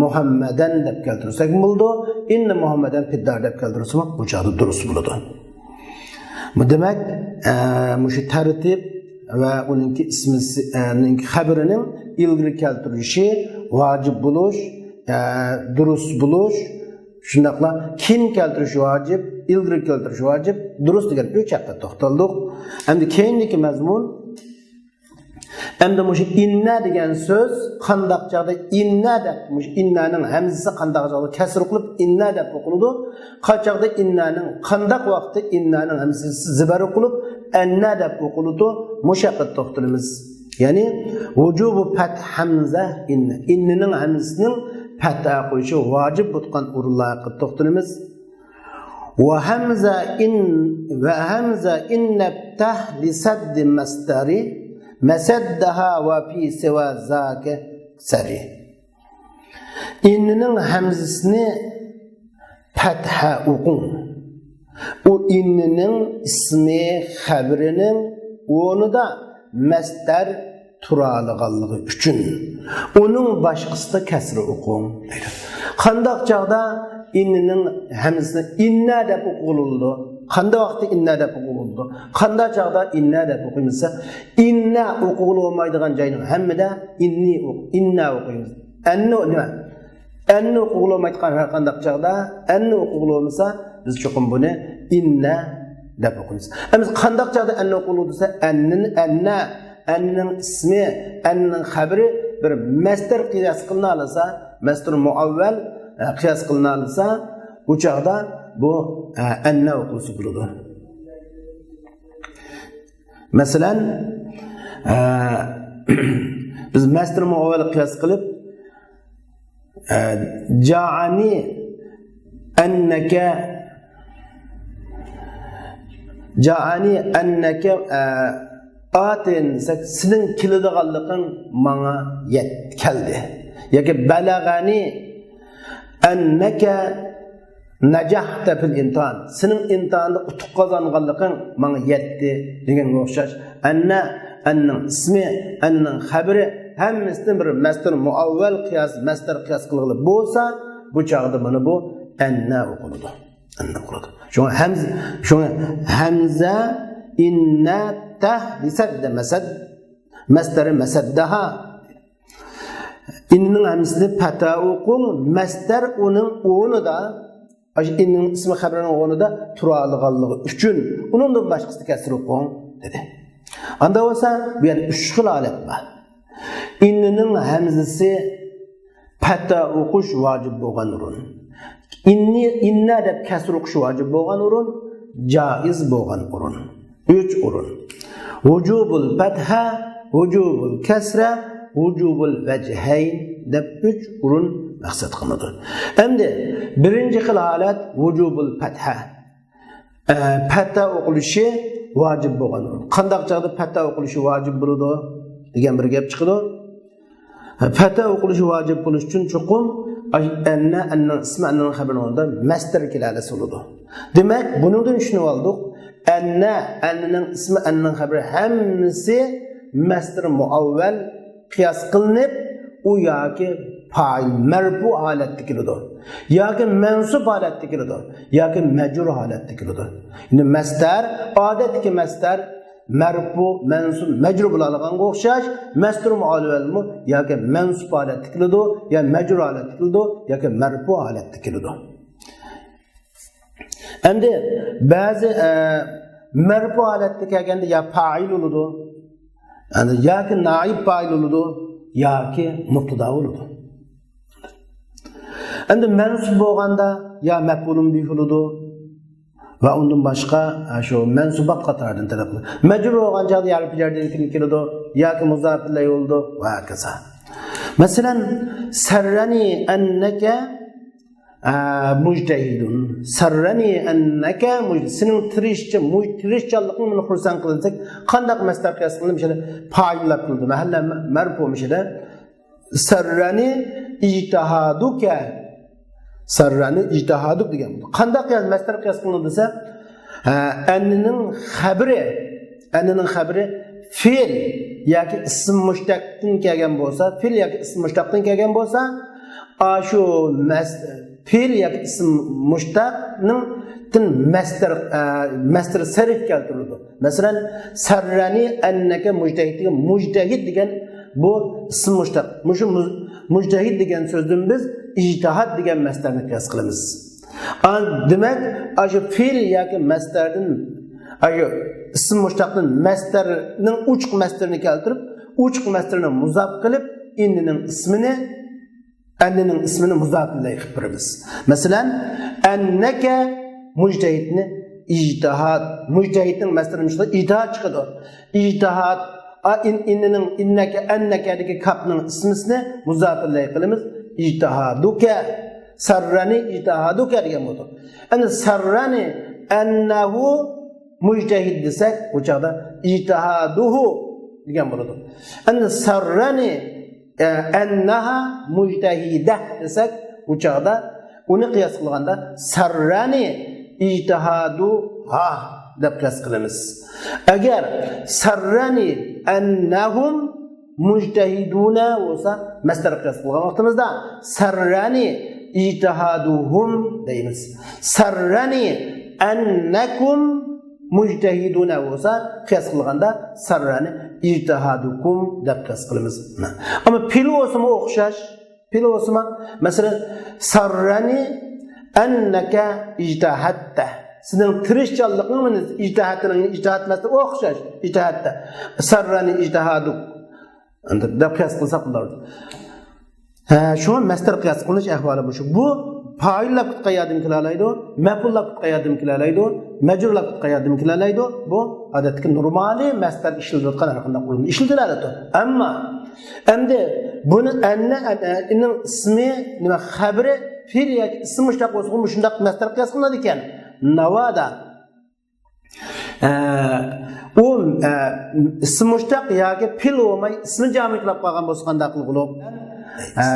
مۇھەممەدەن دەپ كەلتۈرسەك بولىدۇ. ئىننە مۇھەممەدەن فىددار دەپ كەلتۈرسىمۇ بۇ چاغدا دۇرۇس بولىدۇ. بۇ دېمەك، ئە، مۇشۇ تەرتىپ ۋە ئۇنىڭكى ئىسمى، ئە، نىڭكى خەبىرىنىڭ ئىلگىرى كەلتۈرۈلۈشى ۋاجىپ بولۇش، ئە، دۇرۇس بولۇش، شۇنداقلا كىن كەلتۈرۈش ۋاجىپ، ئىلگىرى كەلتۈرۈش ۋاجىپ، دۇرۇس دېگەن ئۈچ ھەققىدە توختالدۇق. ئەمدى كېيىنكى مەزمۇن، ئەمدى مۇشۇ ئىننە دېگەن سۆز قانداق چاغدا ئىننە دەپ، مۇشۇ ئىننەنىڭ ھەمزىسى قانداق چاغدا كەسرە قىلىپ ئىننە دەپ ئوقۇلىدۇ؟ قاچاغدا ئىننەنىڭ، قانداق ۋاقىتتا ئىننەنىڭ ھەمزىسى زىبەر قىلىپ ئەننە دەپ ئوقۇلىدۇ؟ مۇشۇ ھەققىدە توختىلىمىز. يەنى ۋۇجۇبۇ پەتھ ھەمزە ئىننە. ئىننىنىڭ ھەمزىسىنىڭ پەتھە قويۇشى ۋاجىپ بولغان ئورۇنلار ھەققىدە توختىلىمىز. ۋە ھەمزە ئىن، ۋە ھەمزە ئىننەپتەھ لىسەددى مەسدەرى، مەسەددەھا ۋە پى سىۋا زاكە سەرى. ئىننىنىڭ ھەمزىسىنى پەتھە ئوقۇڭ. ئۇ ئىننىنىڭ ئىسمى خەبىرىنىڭ ئورنىدا مەسدەر تۇرالىغانلىقى ئۈچۈن ئۇنىڭ باشقىسىدا كەسرە ئوقۇڭ دەيدۇ. قانداق چاغدا ئىننىنىڭ ھەمزىسىنى ئىننە دەپ ئوقۇغىلى بولىدۇ؟ قانداق ۋاقىتتا ئىننە دەپ ئوقۇغىلى بولىدۇ؟ قانداق چاغدا ئىننە دەپ ئوقۇيمىز دېسە، ئىننە ئوقۇغىلى بولمايدىغان جاينىڭ ھەممىدە ئىننى ئوق-، ئىننە ئوقۇيمىز. ئەننى نېمە؟ ئەننى ئوقۇغىلى بولمايدىغان ھەر قانداق چاغدا، ئەننى ئوقۇغىلى بولمىسا، بىز چوقۇم بۇنى ئىننە دەپ ئوقۇيمىز. ئەمما قانداق چاغدا ئەننى ئوقۇغىلى بولىدۇ دېسە، ئەننىنى، ئەننە، ئەننىنىڭ ئىسمى، ئەننىنىڭ خەبىرى بىر مەسدەر قىياس قىلىنالىسا، مەسدەر مۇئەۋۋەل، ئە، قىياس قىلىنالىسا، ئۇ چاغدا بۇ، ئە، ئەننە ئوقۇلسا بولىدۇ. مەسىلەن، ئە، بىز مەسدەر مۇئەۋۋەل قىياس قىلىپ، ئە، جائەنى ئەننەكە، جائەنى ئەننەكە، ئە، ئاتىن دېسەك، سېنىڭ كېلىدىغانلىقىڭ ماڭا يەت-، كەلدى. ياكى بەلەغەنى ئەننەكە نەجەھتە فىل ئىمتىھان، سېنىڭ ئىمتىھاندا ئۇتۇق قازانغانلىقىڭ ماڭا يەتتى دېگەنگە ئوخشاش. ئەننە، ئەننىڭ ئىسمى، ئەننىڭ خەبىرى، ھەممىسىدىن بىر مەسدەر مۇئەۋۋەل قىياس، مەسدەر قىياس قىلغىلى بولسا، بۇ چاغدا مانا بۇ ئەننە ئوقۇلىدۇ. ئەننە ئوقۇلىدۇ. شۇڭا ھەمزە، شۇڭا ھەمزە ئىننەتەھ دېسە، مەسەد، مەسدەر مەسەددەھا. ئىننىڭ ھەمزىسىنى پەتھە ئوقۇڭ، مەسدەر ئۇنىڭ ئورنىدا، ئاشۇ ئىننىڭ ئىسمى خەبىرىنىڭ ئورنىدا تۇرالىغانلىقى ئۈچۈن، ئۇنىڭدىن باشقىسىنى كەسرە ئوقۇڭ، دېدى. ئاندا بولسا، بۇ يەردە ئۈچ خىل ھالەت بار. ئىننىنىڭ ھەمزىسى پەتھە ئوقۇش ۋاجىپ بولغان ئورۇن. ئىننى، ئىننە دەپ كەسرە ئوقۇش ۋاجىپ بولغان ئورۇن، جائىز بولغان ئورۇن. ئۈچ ئورۇن. ۋۇجۇبۇل پەتھە، ۋۇجۇبۇل كەسرە، ۋۇجۇبۇل ۋەجھەين دەپ ئۈچ ئورۇن مەقسەت قىلىنىدۇ. ئەمدى بىرىنچى خىل ھالەت ۋۇجۇبۇل پەتھە. ئە، پەتھە ئوقۇلۇشى ۋاجىپ بولغان ئورۇن. قانداق چاغدا پەتھە ئوقۇلۇشى ۋاجىپ بولىدۇ دېگەن بىر گەپ چىقىدۇ. پەتھە ئوقۇلۇشى ۋاجىپ بولۇش ئۈچۈن چوقۇم ئەننە، ئەننىنىڭ ئىسمى، ئەننىنىڭ خەبىرىنىڭ ئورنىدا مەسدەر كېلەلىسە بولىدۇ. دېمەك، بۇنىڭدىن چۈشىنىۋالدۇق. ئەننە، ئەننىنىڭ ئىسمى، ئەننىنىڭ خەبىرى ھەممىسى مەسدەر مۇئەۋۋەل قىياس قىلىنىپ، ئۇ ياكى پائىل مەرپۇ ھالەتتە كېلىدۇ، ياكى مەنسۇب ھالەتتە كېلىدۇ، ياكى مەجرۇر ھالەتتە كېلىدۇ. ئەمدى مەسدەر، ئادەتتىكى مەسدەر، مەرپۇ، مەنسۇب، مەجرۇر بولالىغانغا ئوخشاش، مەستۇر مۇئەلۋەلمۇ ياكى مەنسۇب ھالەتتە كېلىدۇ، يا مەجرۇر ھالەتتە كېلىدۇ، ياكى مەرپۇ ھالەتتە كېلىدۇ. ئەمدى بەزى، ئە، مەرپۇ ھالەتتە كەلگەندە يا پائىل بولىدۇ، ياكى نائىب پائىل بولىدۇ، ياكى مۇبتىدا بولىدۇ. ئەمدى مەنسۇب بولغاندا يا مەپئۇلۇن بىھ بولىدۇ ۋە ئۇندىن باشقا، ئە، شۇ مەنسۇبات قاتارىدىن تەلەپ قىلىدۇ. مەجرۇر بولغان چاغدا يا ھەرپى جەردىن كېيىن كېلىدۇ، ياكى مۇزاپىلەي بولىدۇ ۋە ھاكازا. مەسىلەن، سەررەنى ئەننەكە، ئە، مۇجتەھىدۇن. سەررەنى ئەننەكە مۇج-، سېنىڭ تىرىشچى-، مۇج-، تىرىشچانلىقىڭ مېنى خۇرسەن قىلدى دېسەك، قانداق مەسدەر قىياس قىلىندى؟ مۇشۇنى پائىللاپ قىلدى. مەھەللە مە-، مەرپۇ مۇشۇدا. سەررەنى ئىجتىھادۇكە. سەررەنى ئىجتىھادۇك دېگەن. قانداق قىياس، مەسدەر قىياس قىلىندى دېسە، ئە، ئەننىنىڭ خەبىرى، ئەننىنىڭ خەبىرى فېئىل ياكى ئىسىم مۇشتەقتىن كەلگەن بولسا، فېئىل ياكى ئىسىم مۇشتەقتىن كەلگەن بولسا، ئاشۇ مەس-، فېئىل ياكى ئىسىم مۇشتەقنىڭ تىن مەسدەر، ئە، مەسدەر سەرىف كەلتۈرۈلىدۇ. مەسىلەن، سەررەنى ئەننەكە مۇجتەھىد دېگەن، مۇجتەھىد دېگەن بۇ ئىسىم مۇشتەق. مۇشۇ مۇ-، مۇجتەھىد دېگەن سۆزدىن بىز ئىجتىھاد دېگەن مەسدەرنى قىياس قىلىمىز. ئا، دېمەك، ئاشۇ فېئىل ياكى مەسدەردىن، ئاشۇ ئىسىم مۇشتەقتىن مەسدەرنىڭ ئوچۇق مەسدىرىنى كەلتۈرۈپ، ئوچۇق مەسدىرىنى مۇزاپ قىلىپ، ئىننىنىڭ ئىسمىنى، ئەننىنىڭ ئىسمىنى مۇزاپ ئىلەيھى قىلىپ بېرىمىز. مەسىلەن، ئەننەكە مۇجتەھىدنى ئىجتىھاد، مۇجتەھىدنىڭ مەسدىرى مۇشۇ ئىجتىھاد چىقىدۇ. ئىجتىھاد، ئا، ئىن-، ئىننىنىڭ، ئىننەكە، ئەننەكەدىكى كاپنىڭ ئىسمىسىنى مۇزاپ ئىلەيھى قىلىمىز. ئىجتىھادۇكە، سەررەنى ئىجتىھادۇكە دېگەن بولىدۇ. ئەنە سەررەنى ئەننەھۇ مۇجتەھىد دېسەك، ئۇ چاغدا ئىجتىھادۇھۇ دېگەن بولىدۇ. ئەنە سەررەنى، ئە، ئەننەھا مۇجتەھىدە دېسەك، ئۇ چاغدا ئۇنى قىياس قىلغاندا سەررەنى ئىجتىھادۇھا دەپ قىياس قىلىمىز. ئەگەر سەررەنى ئەننەھۇم مۇجتەھىدۇنە بولسا، مەسدەر قىياس قىلغان ۋاقتىمىزدا سەررەنى ئىجتىھادۇھۇم دەيمىز. سەررەنى ئەننەكۇم مۇجتەھىدۇنە بولسا، قىياس قىلغاندا سەررەنى ئىجتىھادۇكۇم دەپ قىياس قىلىمىز. ئەمما پېئىل بولسىمۇ ئوخشاش. پېئىل بولسىمۇ، مەسىلەن، سەررەنى ئەننەكە ئىجتەھەدتە. سېنىڭ تىرىشچانلىقىڭ مېنى ئىجتەھەدتە، ئىجتىھاد مەسىلە ئوخشاش. ئىجتەھەدتە. سەررەنى ئىجتىھادۇك. ئەمدى دەپ قىياس قىلساق بولىدۇ. ھە، شۇڭا مەسدەر قىياس قىلىنىش ئەھۋالى مۇشۇ. بۇ پائىللاپ قىتقا ياردىمى كېلەلەيدۇ، مەپئۇللاپ قىتقا ياردىمى كېلەلەيدۇ، مەجرۇرلاپ قىتقا ياردىمى كېلەلەيدۇ. بۇ ئادەتتىكى نورمالىي مەسدەر ئىشلىتىلىۋاتقان ھەر قانداق ئورۇندا ئىشلىتىلەلەيدۇ. ئەمما ئەمدى بۇنى ئەننە، ئەننىنىڭ ئىسمى، نېمە، خەبىرى، پېئىل ياكى ئىسىم مۇشتەق بولسىغۇ، مۇشۇنداق مەسدەر قىياس قىلىنىدىكەن. ناۋادا ئە، ئۇ، ئە، ئىسىم مۇشتەق ياكى پېئىل بولماي ئىسمى جامىد بولۇپ قالغان بولسا قانداق قىلغۇلۇق؟ ئە،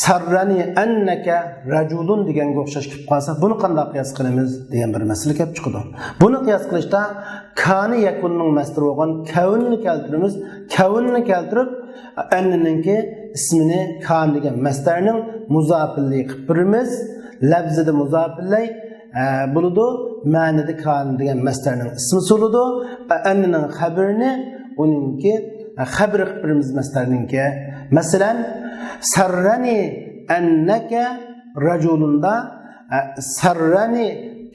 سەررەنى ئەننەكە رەجۇلۇن دېگەنگە ئوخشاش كېلىپ قالسا، بۇنى قانداق قىياس قىلىمىز دېگەن بىر مەسىلە كېلىپ چىقىدۇ. بۇنى قىياس قىلىشتا كانە يەكۇننىڭ مەسدىرى بولغان كەۋننى كەلتۈرىمىز. كەۋننى كەلتۈرۈپ، ئەننىنىڭكى ئىسمىنى كان دېگەن مەسدەرنىڭ مۇزاپىللىقى قىلىپ بېرىمىز. لەپزىدە مۇزاپىللەي، ئە، بولىدۇ. مەنىدە كان دېگەن مەسدەرنىڭ ئىسمى بولىدۇ. ئە، ئەننىنىڭ خەبىرىنى ئۇنىڭكى، ئە، خەبىرى قىلىپ بېرىمىز مەسدەرنىڭكى. مەسىلەن، سەررەنى ئەننەكە رەجۇلۇندا، ئە، سەررەنى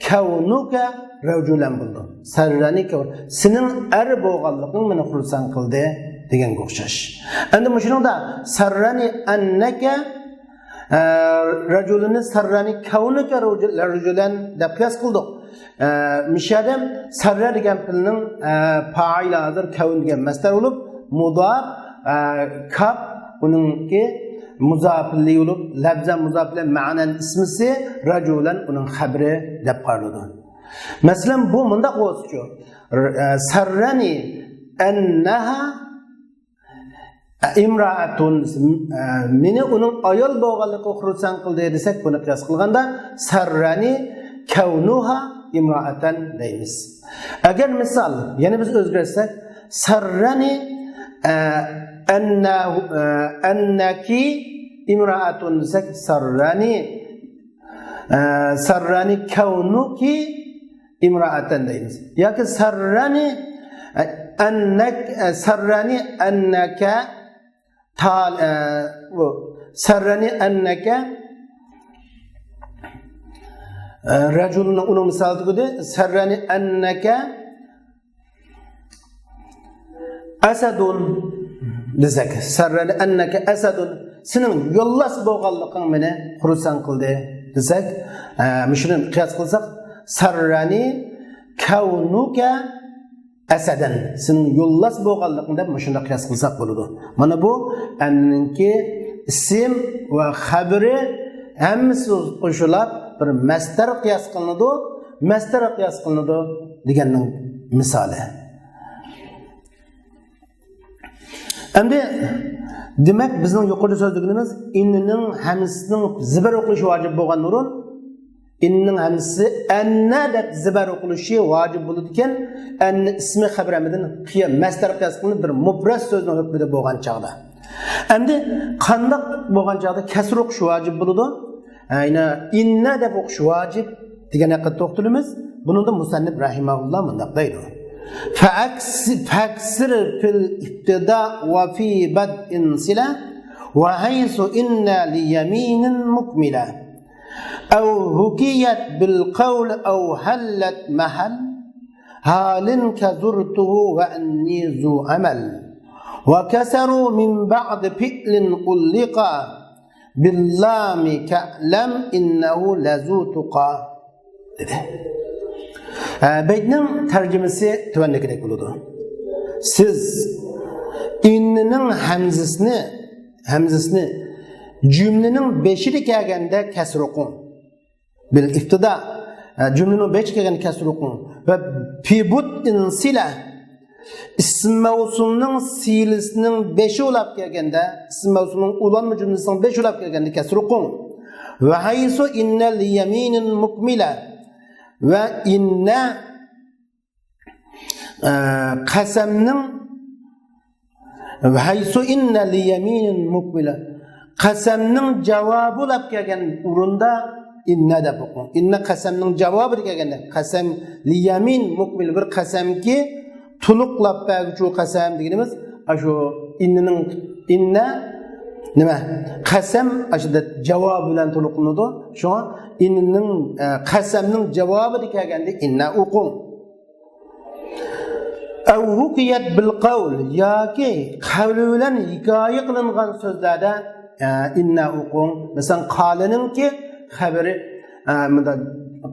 كەۋنۇكە رەجۇلەن بولىدۇ. سەررەنى كەۋ-، سېنىڭ ئەر بولغانلىقىڭ مېنى خۇرسەن قىلدى دېگەنگە ئوخشاش. ئەمدى مۇشۇنىڭدا سەررەنى ئەننەكە ئە، رەجۇلىنى سەررەنى كەۋنىكە رەجۇ-، رەجۇلەن دەپ قىياس قىلدۇق. ئە، مىشەدە سەررە دېگەن پېئىلنىڭ، ئە، پائىلى ھازىر كەۋن دېگەن مەسدەر بولۇپ، مۇداپ، ئە، كاپ، ئۇنىڭكى مۇزاپىللى بولۇپ، لەپزەن مۇزاپىللى، مەنەن ئىسمىسى، رەجۇلەن ئۇنىڭ خەبىرى دەپ قارىلىدۇ. مەسىلەن، بۇ مۇنداق بولسىچۇ، ئە، سەررەنى ئەننەھا ئىمرائەتۇن، ئە، مېنى ئۇنىڭ ئايال بولغانلىقى خۇرسەن قىلدى دېسەك، بۇنى قىياس قىلغاندا سەررەنى كەۋنۇھا ئىمرائەتەن دەيمىز. ئەگەر مىسال، يەنە بىز ئۆزگەرتسەك، سەررەنى، ئە، ئەننەھۇ، ئە، ئەننەكى ئىمرائەتۇن دېسەك، سەررەنى، ئە، سەررەنى كەۋنۇكى ئىمرائەتەن دەيمىز. ياكى سەررەنى، ئەننەك، سەررەنى ئەننەكە تال-، ئە، بۇ سەررەنى ئەننەكە، ئە، رەجۇلنى ئۇنىڭ مىسالىدا كۆردى. سەررەنى ئەننەكە ئەسەدۇن دېسەك، سەررەنى ئەننەكە ئەسەدۇن، سېنىڭ يولۋاس بولغانلىقىڭ مېنى خۇرسەن قىلدى دېسەك، ئە، مۇشۇنى قىياس قىلساق، سەررەنى كەۋنۇكە ئەسەدەن، سېنىڭ يولۋاس بولغانلىقىڭ دەپ مۇشۇنداق قىياس قىلساق بولىدۇ. مانا بۇ ئەننىڭكى ئىسىم ۋە خەبىرى ھەممىسى قوشۇلۇپ بىر مەستەر قىياس قىلىنىدۇ، مەستەر قىياس قىلىنىدۇ دېگەننىڭ مىسالى. ئەمدى دېمەك، بىزنىڭ يۇقىرىدا سۆزلىگىنىمىز ئىننىنىڭ ھەمزىسىنىڭ زىبەر ئوقۇلۇشى ۋاجىپ بولغان ئورۇن، ئىننىڭ ھەمزىسى ئەننە دەپ زىبەر ئوقۇلۇشى ۋاجىپ بولىدىكەن، ئەننە ئىسمى خەبەر ھەممىدىن قىيا-، مەستەر قىياس قىلىنىپ بىر مۇپرەس سۆزنىڭ ھۆكمىدە بولغان چاغدا. ئەمدى قانداق بولغان چاغدا كەسر ئوقۇش ۋاجىپ بولىدۇ؟ ئەينە، ئىننە دەپ ئوقۇش ۋاجىپ دېگەن ھەققىدە توختىلىمىز. بۇنىڭدا مۇسەننىپ رەھىمەھۇللا مۇنداق دەيدۇ. فەكس-، فەكسىر فىل ئىبتىدا ۋە فى بەدئىن سىلە ۋە ھەيسۇ ئىننە لىيەمىنىن مۇكمىلە. ئەو ھۇكىيەت بىل قەۋل ئەو ھەللەت مەھەل ھالىن كەزۇرتۇھۇ ۋە ئەننى زۇ ئەمەل. ۋە كەسەرۇ مىن بەعدى فىئلىن ئۇللىقا بىللامى كەلەم ئىننەھۇ لەزۇ تۇقا دېدى. ھە، بەيتنىڭ تەرجىمىسى تۆۋەندىكىدەك بولىدۇ. سىز ئىننىنىڭ ھەمزىسىنى، ھەمزىسىنى جۈملىنىڭ بېشىدا كەلگەندە كەسر ئوقۇڭ. بىل ئىبتىدا، ھە، جۈملىنىڭ بېشىدا كەلگەندە كەسر ئوقۇڭ. ۋە فى بەدئىن سىلە، ئىسىم مەۋسۇلنىڭ سىلىسىنىڭ بېشى بولاپ كەلگەندە، ئىسىم مەۋسۇلنىڭ ئۇلانما جۈملىسىنىڭ بېشى بولاپ كەلگەندە كەسر ئوقۇڭ. ۋە ھەيسۇ ئىننە لىيەمىنىن مۇكمىلە. ۋە ئىننە، ئە، قەسەمنىڭ، ۋە ھەيسۇ ئىننە لىيەمىنىن مۇكمىلە. قەسەمنىڭ جاۋابى بولاپ كەلگەن ئورۇندا ئىننە دەپ ئوقۇڭ. ئىننە قەسەمنىڭ جاۋابىدا كەلگەندە، قەسەم لىيەمىن مۇكمىل، بىر قەسەمكى تولۇقلاپ بەرگۈچى قەسەم دېگىنىمىز، ئاشۇ ئىننىنىڭ، ئىننە نېمە؟ قەسەم، ئاشۇ دە-، جاۋابى بىلەن تولۇقلىنىدۇ. شۇڭا ئىننىنىڭ، ئە، قەسەمنىڭ جاۋابىدا كەلگەندە ئىننە ئوقۇڭ. ئەۋ ھۇكىيەت بىل قەۋل، ياكى قەۋل بىلەن ھېكايە قىلىنغان سۆزلەردە، ئە، ئىننە ئوقۇڭ. مەسىلەن، قالىنىڭكى خەۋىرى، ئە، مۇنداق،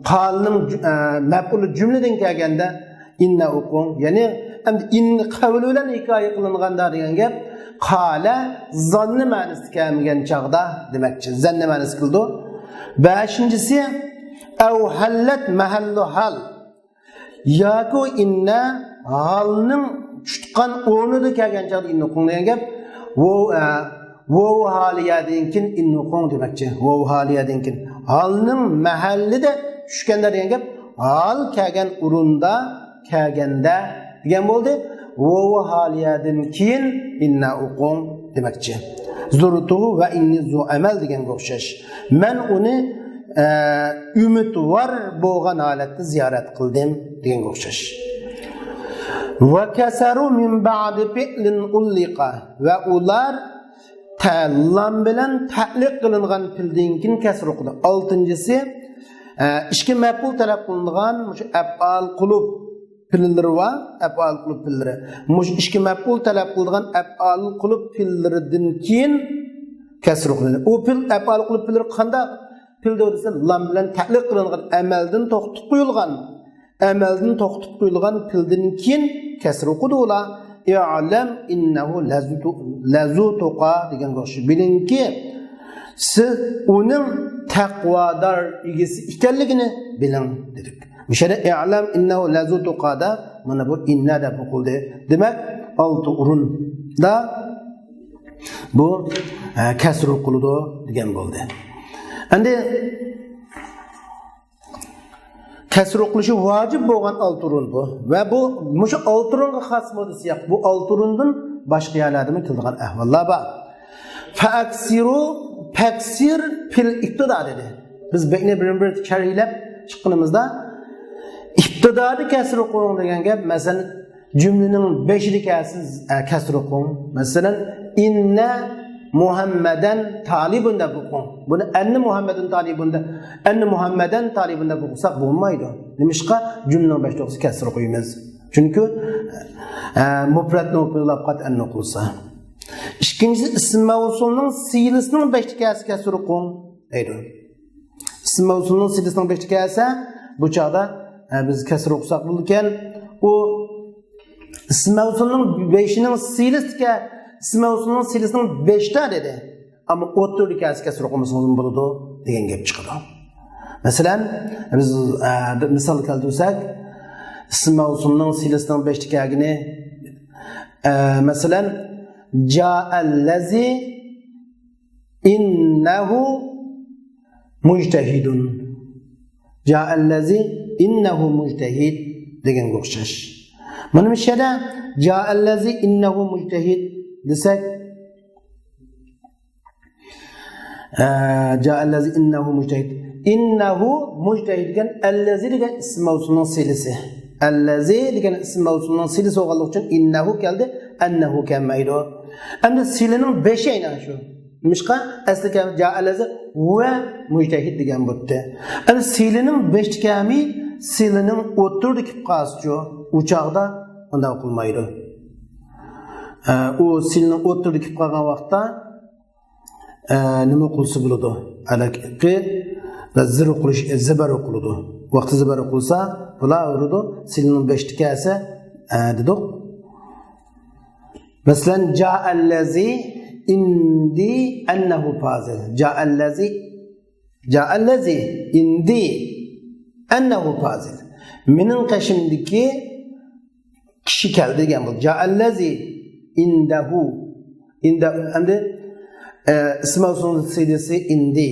قالىنىڭ جۈ-، ئە، مەپئۇلى جۈملىدىن كەلگەندە ئىننە ئوقۇڭ. يەنى، ئەمدى ئىن-، قەۋل بىلەن ھېكايە قىلىنغاندا دېگەن گەپ، قالە زاننى مەنىسىدە كەلمىگەن چاغدا دېمەكچى. زەننى مەنىسى قىلىدۇ. بەشىنچىسى، ئەۋ ھەللەت مەھەللۇ ھال. ياكى ئىننە ھالنىڭ تۇتقان ئورنىدا كەلگەن چاغدا ئىننە ئوقۇڭ دېگەن گەپ. ۋوۋ، ئە، ۋوۋ ھالىيەدىن كېيىن ئىننە ئوقۇڭ دېمەكچى. ۋوۋ ھالىيەدىن كېيىن. ھالنىڭ مەھەللىدە چۈشكەندە دېگەن گەپ. ھال كەلگەن ئورۇندا كەلگەندە دېگەن بولدى. ۋوۋ ھالىيەدىن كېيىن ئىننە ئوقۇڭ دېمەكچى. زۇرتۇھۇ ۋە ئىننى زۇ ئەمەل دېگەنگە ئوخشاش. مەن ئۇنى، ئە، ئۈمىدۋار بولغان ھالەتتە زىيارەت قىلدىم دېگەنگە ئوخشاش. ۋە كەسەرۇ مىن بەئدى فىئلىن ئۇللىقا. ۋە ئۇلار تە-، لام بىلەن تەئلىق قىلىنغان پېئىلدىن كېيىن كەسر ئوقۇدى. ئالتىنچىسى، ئە، ئىككى مەپئۇل تەلەپ قىلىنغان مۇشۇ ئەپئال قۇلۇب پېئىللىرى بار، ئەپئال قۇلۇب پېئىللىرى. مۇشۇ ئىككى مەپئۇل تەلەپ قىلىنغان ئەپئال قۇلۇب پېئىللىرىدىن كېيىن كەسر ئوقۇلىدۇ. ئۇ پېئىل، ئەپئال قۇلۇب پېئىللىرى قانداق پېئىلدۇر دېسە، لام بىلەن تەئلىق قىلىنغان ئەمەلدىن توختىتىپ قويۇلغان، ئەمەلدىن توختىتىپ قويۇلغان پېئىلدىن كېيىن كەسر ئوقۇدۇ ئۇلار. ئىئلەم ئىننەھۇ لەزۇ تو-، لەزۇ تۇقا دېگەنگە ئوخشاش. بىلىڭكى، سىز ئۇنىڭ تەقۋادار ئىگىسى ئىكەنلىكىنى بىلىڭ دېدۇق. مۇشۇ يەردە ئىئلەم ئىننەھۇ لەزۇ تۇقادا مانا بۇ ئىننە دەپ ئوقۇلدى. دېمەك، ئالتە ئورۇندا بۇ، ئە، كەسر ئوقۇلىدۇ دېگەن بولدى. ئەمدى كەسر ئوقۇلۇشى ۋاجىپ بولغان ئالتە ئورۇن بۇ. ۋە بۇ، مۇشۇ ئالتە ئورۇنغا خاس بولدى سىياق. بۇ ئالتە ئورۇندىن باشقا يەرلەردىمۇ كېلىدىغان ئەھۋاللار بار. فەئەكسىرۇ، فەكسىر فىل ئىبتىدا دېدى. بىز بەيتنى بىرمۇبىر شەرھلەپ چىققىنىمىزدا، ئىبتىدادا كەسر ئوقۇڭ دېگەن گەپ، مەسىلەن، جۈملىنىڭ بېشىدا كەلسە، ئە، كەسرە ئوقۇڭ. مەسىلەن، ئىننە مۇھەممەدەن تالىبۇن دەپ ئوقۇڭ. بۇنى ئەننە مۇھەممەدەن تالىبۇن دەپ، ئەننە مۇھەممەدەن تالىبۇن دەپ ئوقۇساق بولمايدۇ. نېمىشقا؟ جۈملىنىڭ بېشىدا ئوقۇسا كەسرە ئوقۇيمىز. چۈنكى، ئە، مۇپرەتنى ئوقۇيلاپ قات ئەننە ئوقۇلسا. ئىككىنچىسى، ئىسم مەۋسۇلنىڭ سىلىسىنىڭ بېشىدا كەلسە كەسرە ئوقۇڭ دەيدۇ. ئىسم مەۋسۇلنىڭ سىلىسىنىڭ بېشىدا كەلسە، بۇ چاغدا، ئە، بىز كەسرە ئوقۇساق بولىدىكەن. ئۇ ئىسم مەۋسۇلنىڭ بېشىنىڭ سىلىسىدىكى، ئىسم مەۋسۇلنىڭ سىلىسىنىڭ بېشىدا دېدى. ئەمما ئوتتۇرىدا كەلسە كەسرە ئوقۇمىسىڭىزمۇ بولىدۇ دېگەن گەپ چىقىدۇ. مەسىلەن، بىز، ئە، بىر مىسال كەلتۈرسەك، ئىسم مەۋسۇلنىڭ سىلىسىنىڭ بېشىدا كەلگىنى، ئە، مەسىلەن، جائەللەزى ئىننەھۇ مۇجتەھىدۇن. جائەللەزى ئىننەھۇ مۇجتەھىد دېگەنگە ئوخشاش. مانا مۇشۇ يەردە جائەللەزى ئىننەھۇ مۇجتەھىد دېسەك، ئە، جائەللەزى ئىننەھۇ مۇجتەھىد. ئىننەھۇ مۇجتەھىد دېگەن ئەللەزى دېگەن ئىسم مەۋسۇلنىڭ سىلىسى. ئەللەزى دېگەن ئىسم مەۋسۇلنىڭ سىلىسى بولغانلىقى ئۈچۈن ئىننەھۇ كەلدى، ئەننەھۇ كەلمەيدۇ. ئەمدى سىلىنىڭ بېشى ئەينەن شۇ. نېمىشقا؟ ئەسلى كەلگەن جائەللەزى ۋە مۇجتەھىد دېگەن بولدى. ئەمدى سىلىنىڭ بېشىدا كەلمەي، سىلىنىڭ ئوتتۇرىدا كېلىپ قالسىچۇ، ئۇ چاغدا ئۇنداق قىلمايدۇ. ئە، ئۇ سىلىنىڭ ئوتتۇرىدا كېلىپ قالغان ۋاقىتتا، ئە، نېمە قىلسا بولىدۇ؟ ھېلىقى زىر قىلىش، زىبەر قىلىدۇ. ۋاقتى زىبەر قىلسا، بۇلار ئۇرىدۇ. سىلىنىڭ بېشىدا كەلسە، ئە، دېدۇق. مەسىلەن، جائەللەزى ئىندى ئەننەھۇ پازىل. جائەللەزى، جائەللەزى ئىندى ئەننەھۇ پازىل. مېنىڭ قېشىمدىكى كىشى كەلدى دېگەن بولدى. جائەللەزى ئىندەھۇ. ئىندە-، ئەمدى، ئە، ئىسم مەۋسۇلنىڭ سىلىسى ئىندى.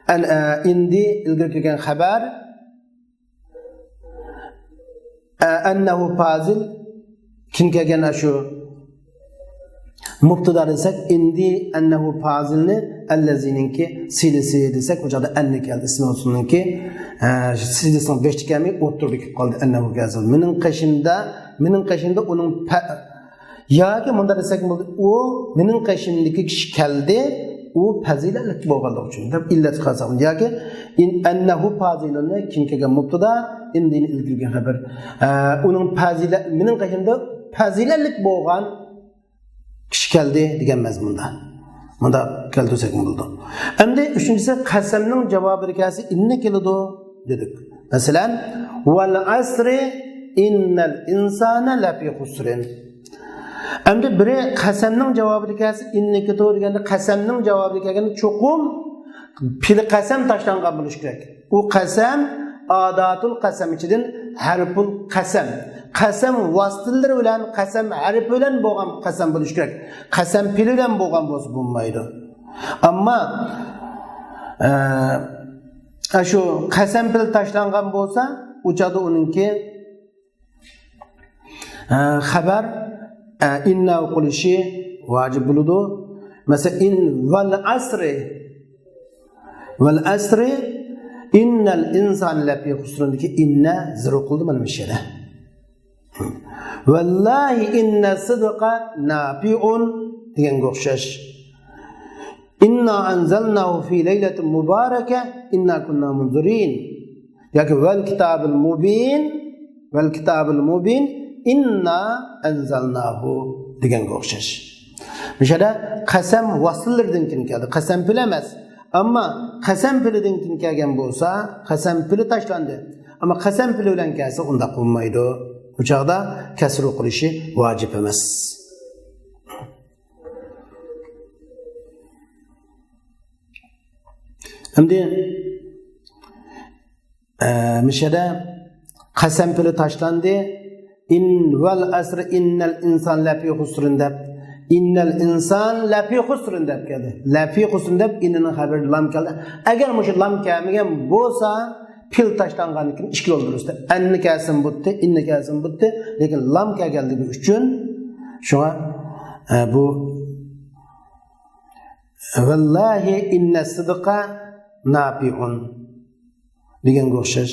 ئەن-، ئە، ئىندى ئىلگىرى كەلگەن خەۋەر. ئە، ئەننەھۇ پازىل. كېيىن كەلگەن شۇ مۇبتىدا دېسەك، ئىندى ئەننەھۇ پازىلنى ئەللەزىنىڭكى سىلىسى دېسەك، ئۇ چاغدا ئەننە كەلدى، ئىسم مەۋسۇلنىڭكى، ئە، سىلىسىنىڭ بېشىدا كەلمەي، ئوتتۇرىدا كېلىپ قالدى، ئەننەھۇ پازىل. مېنىڭ قېشىمدا، مېنىڭ قېشىمدا ئۇنىڭ پە-، ياكى مۇنداق دېسەك بولىدۇ، ئۇ مېنىڭ قېشىمدىكى كىشى كەلدى، ئۇ پەزىلەتلىك بولغانلىقى ئۈچۈن دەپ ئىللەت قىلساق، ياكى ئىن-، ئەننەھۇ پازىلۇننى كېيىن كەلگەن مۇبتىدا، ئىندىنى ئىلگىرى كەلگەن خەۋەر. ئە، ئۇنىڭ پەزىلە-، مېنىڭ قېشىمدا پەزىلەتلىك بولغان كىشى كەلدى دېگەن مەزمۇندا. مۇنداق كەلتۈرسەكمۇ بولىدۇ. ئەمدى ئۈچىنچىسى، قەسەمنىڭ جاۋابىدا كەلسە ئىننە كېلىدۇ دېدۇق. مەسىلەن، ۋەل ئەسرى ئىننەل ئىنسانە لەفى خۇسرىن. ئەمدى بىرى قەسەمنىڭ جاۋابىدا كەلسە ئىننە كېلىدۇ دېگەندە، قەسەمنىڭ جاۋابىدا كەلگەندە چوقۇم پېئلى قەسەم تاشلانغان بولۇشى كېرەك. ئۇ قەسەم ئاداتۇل قەسەم ئىچىدىن ھەرپۇل قەسەم. قەسەم ۋاسىتىلىرى بىلەن، قەسەم ھەرپى بىلەن بولغان قەسەم بولۇشى كېرەك. قەسەم پېئلى بىلەن بولغان بولسا بولمايدۇ. ئەمما، ئە، شۇ قەسەم پېئلى تاشلانغان بولسا، ئۇ چاغدا ئۇنىڭكى ئە، خەۋەر، ئە، ئىننا ئوقۇلۇشى ۋاجىپ بولىدۇ. مەسىلەن، ئىن-، ۋەل ئەسرى. ۋەل ئەسرى ئىننەل ئىنسانە لەفى خۇسرىندىكى ئىننە زىر ئوقۇلدى مانا مۇشۇ يەردە. ۋەللاھى ئىننە سىدقە نافىئۇن دېگەنگە ئوخشاش. ئىننا ئەنزەلناھۇ فى لەيلەتىن مۇبارەكە ئىننا كۇننا مۇنزىرىن. ياكى ۋەل كىتابىل مۇبىن، ۋەل كىتابىل مۇبىن، ئىننا ئەنزەلناھۇ دېگەنگە ئوخشاش. مۇشۇ يەردە قەسەم ۋاسىلىرىدىن كېيىن كەلدى. قەسەم پېئلى ئەمەس. ئەمما قەسەم پېئلىدىن كېيىن كەلگەن بولسا، قەسەم پېئلى تاشلاندى. ئەمما قەسەم پېئلى بىلەن كەلسە، ئۇنداق بولمايدۇ. بۇ چاغدا كەسرە ئوقۇلۇشى ۋاجىپ ئەمەس. ئەمدى، ئە، مۇشۇ يەردە قەسەم پېئلى تاشلاندى. ئىن-، ۋەل ئەسرى ئىننەل ئىنسان لەفى خۇسرىن دەپ، ئىننەل ئىنسان لەفى خۇسرىن دەپ كەلدى. لەفى خۇسرىن دەپ ئىننىنىڭ خەۋىرى لام كەلدى. ئەگەر مۇشۇ لام كەلمىگەن بولسا، پېئل تاشلانغاندىن كېيىن ئىككى يول دۇرۇستى. ئەننە كەلسىمۇ بولاتتى، ئىننە كەلسىمۇ بولاتتى. لېكىن لام كەلگەنلىكى ئۈچۈن شۇڭا، ئە، بۇ ۋەللاھى ئىننە سىدقە نافىئۇن دېگەنگە ئوخشاش.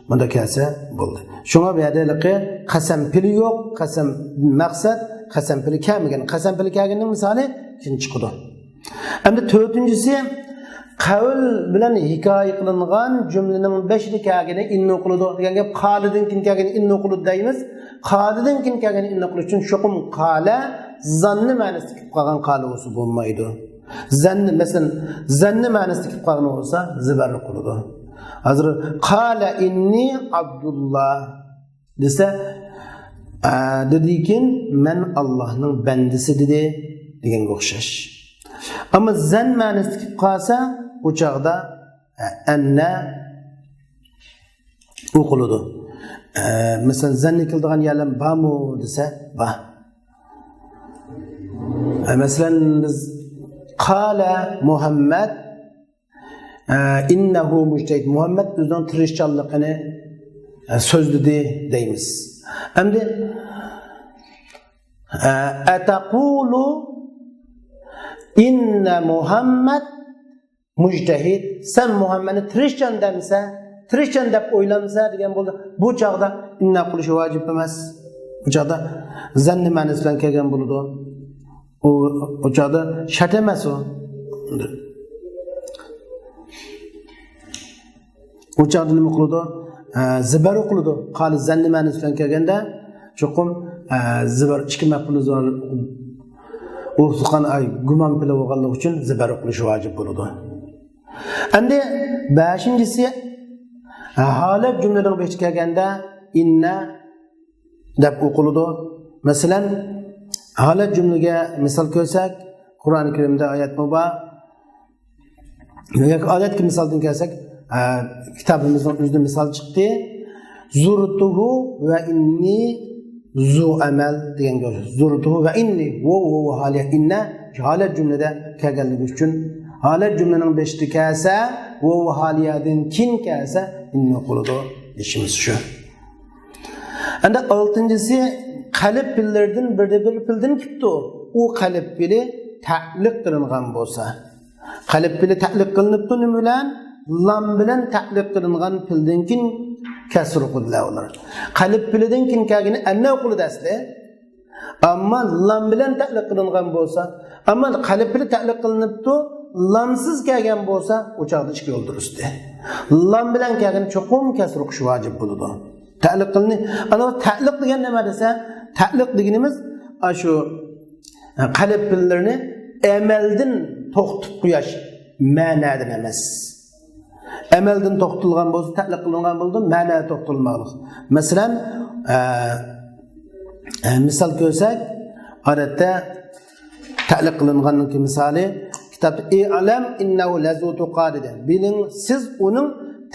مۇنداق كەلسە بولدى. شۇڭا بۇ يەردە ھېلىقى قەسەم پېلى يوق، قەسەم مەقسەت، قەسەم پېلى كەلمىگەن. قەسەم پېلى كەلگەننىڭ مىسالى كېيىن چىقىدۇ. ئەمدى تۆتىنچىسى، قەۋل بىلەن ھېكايە قىلىنغان جۈملىنىڭ بېشىدا كەلگىنى ئىننە ئوقۇلىدۇ دېگەن گەپ. قالىدىن كېيىن كەلگىنى ئىننە ئوقۇلىدۇ دەيمىز. قالىدىن كېيىن كەلگىنى ئىننە ئوقۇلۇش ئۈچۈن چوقۇم قالە زاننى مەنىسىدە كېلىپ قالغان قالە بولسا بولمايدۇ. زەننى، مەسىلەن، زەننى مەنىسىدە كېلىپ قالغان بولسا زىبەر ئوقۇلىدۇ. ھازىر قالە ئىننى ئابدۇللا دېسە، ئە، دېدىكىن، مەن ئاللاھنىڭ بەندىسى دېدى دېگەنگە ئوخشاش. ئەمما زەن مەنىسىدە كېلىپ قالسا، ئۇ چاغدا، ئە، ئەننە ئوقۇلىدۇ. ئە، مەسىلەن، زەننى كېلىدىغان يەرلەر بارمۇ دېسە، بار. ئە، مەسىلەن، بىز قالە مۇھەممەد ئە، ئىننەھۇ مۇجتەھىد. مۇھەممەد ئۆزىنىڭ تىرىشچانلىقىنى، ئە، سۆزلىدى دەيمىز. ئەمدى، ئە، ئەتەقۇلۇ ئىننە مۇھەممەد مۇجتەھىد. سەن مۇھەممەدنى تىرىشچان دەمسە، تىرىشچان دەپ ئويلامسە دېگەن بولدى. بۇ چاغدا ئىننە قىلىش ۋاجىپ ئەمەس. بۇ چاغدا زەننى مەنىسى بىلەن كەلگەن بولىدۇ. ئۇ، ئۇ چاغدا شەرت ئەمەس ئۇ. ئۇ چاغدا نېمە قىلىدۇ؟ ئە، زىبەر ئوقۇلىدۇ. قالە زەننى مەنىسى بىلەن كەلگەندە، چوقۇم، ئە، زىبەر، ئىككى مەپئۇلى زىبەر ئوقۇلغان، ئاي، گۇمان پېلى بولغانلىقى ئۈچۈن زىبەر ئوقۇلۇشى ۋاجىپ بولىدۇ. ئەمدى بەشىنچىسى، ھالەت جۈملىنىڭ بېشىدا كەلگەندە، ئىننە دەپ ئوقۇلىدۇ. مەسىلەن، ھالەت جۈملىگە مىسال كۆرسەك، قۇرئان كەرىمدە ئايەتمۇ بار. ياكى ئادەتتىكى مىسالدىن كەلسەك، ئە، كىتابىمىزنىڭ ئۆزىدە مىسال چىقتى. زۇرتۇھۇ ۋە ئىننى زۇ ئەمەل دېگەن گەپ. زۇرتۇھۇ ۋە ئىننى، ۋو، ۋو، ۋو، ھالىيە، ئىننە، ھالەت جۈملىدە كەلگەنلىكى ئۈچۈن، ھالەت جۈملىنىڭ بېشىدا كەلسە، ۋو، ۋو، ھالىيەدىن كېيىن كەلسە، ئىننە ئوقۇلىدۇ دېيىشىمىز شۇ. ئەمدى ئالتىنچىسى، قەلب پېئىللىرىدىن بىردە بىر پېئىلدىن كېلىپتۇ. ئۇ قەلب پېئىلى تەئلىق قىلىنغان بولسا. قەلب پېئىلى تەئلىق قىلىنىپتۇ نېمە بىلەن؟ لام بىلەن تەئلىق قىلىنغان پېئىلدىن كېيىن كەسرە ئوقۇلىدۇ ئۇلار. قەلب پېئىلىدىن كېيىن كەلگىنى ئەننە ئوقۇلىدۇ ئەسلى. ئەمما لام بىلەن تەئلىق قىلىنغان بولسا، ئەمما قەلب پېئىلى تەئلىق قىلىنىپتۇ، لامسىز كەلگەن بولسا، ئۇ چاغدا ئىككى يول دۇرۇستى. لام بىلەن كەلگەن چوقۇم كەسرە ئوقۇش ۋاجىپ بولىدۇ. تەئلىق قىلىنى، ئانا تەئلىق دېگەن نېمە دېسە، تەئلىق دېگىنىمىز ئاشۇ قەلب پېئىللىرىنى ئەمەلدىن توختىتىپ قويۇش مەنادىن ئەمەس. ئەمەلدىن توختىتىلغان بولسا، تەئلىق قىلىنغان بولىدۇ، مەنە توختىتىلماقلىق. مەسىلەن، ئە، ئە، مىسال كۆرسەك، ئادەتتە تەئلىق قىلىنغاننىڭكى مىسالى، كىتابتا، ئىئلەم ئىننەھۇ لەزۇ تۇقا دېدى. بىلىڭ، سىز ئۇنىڭ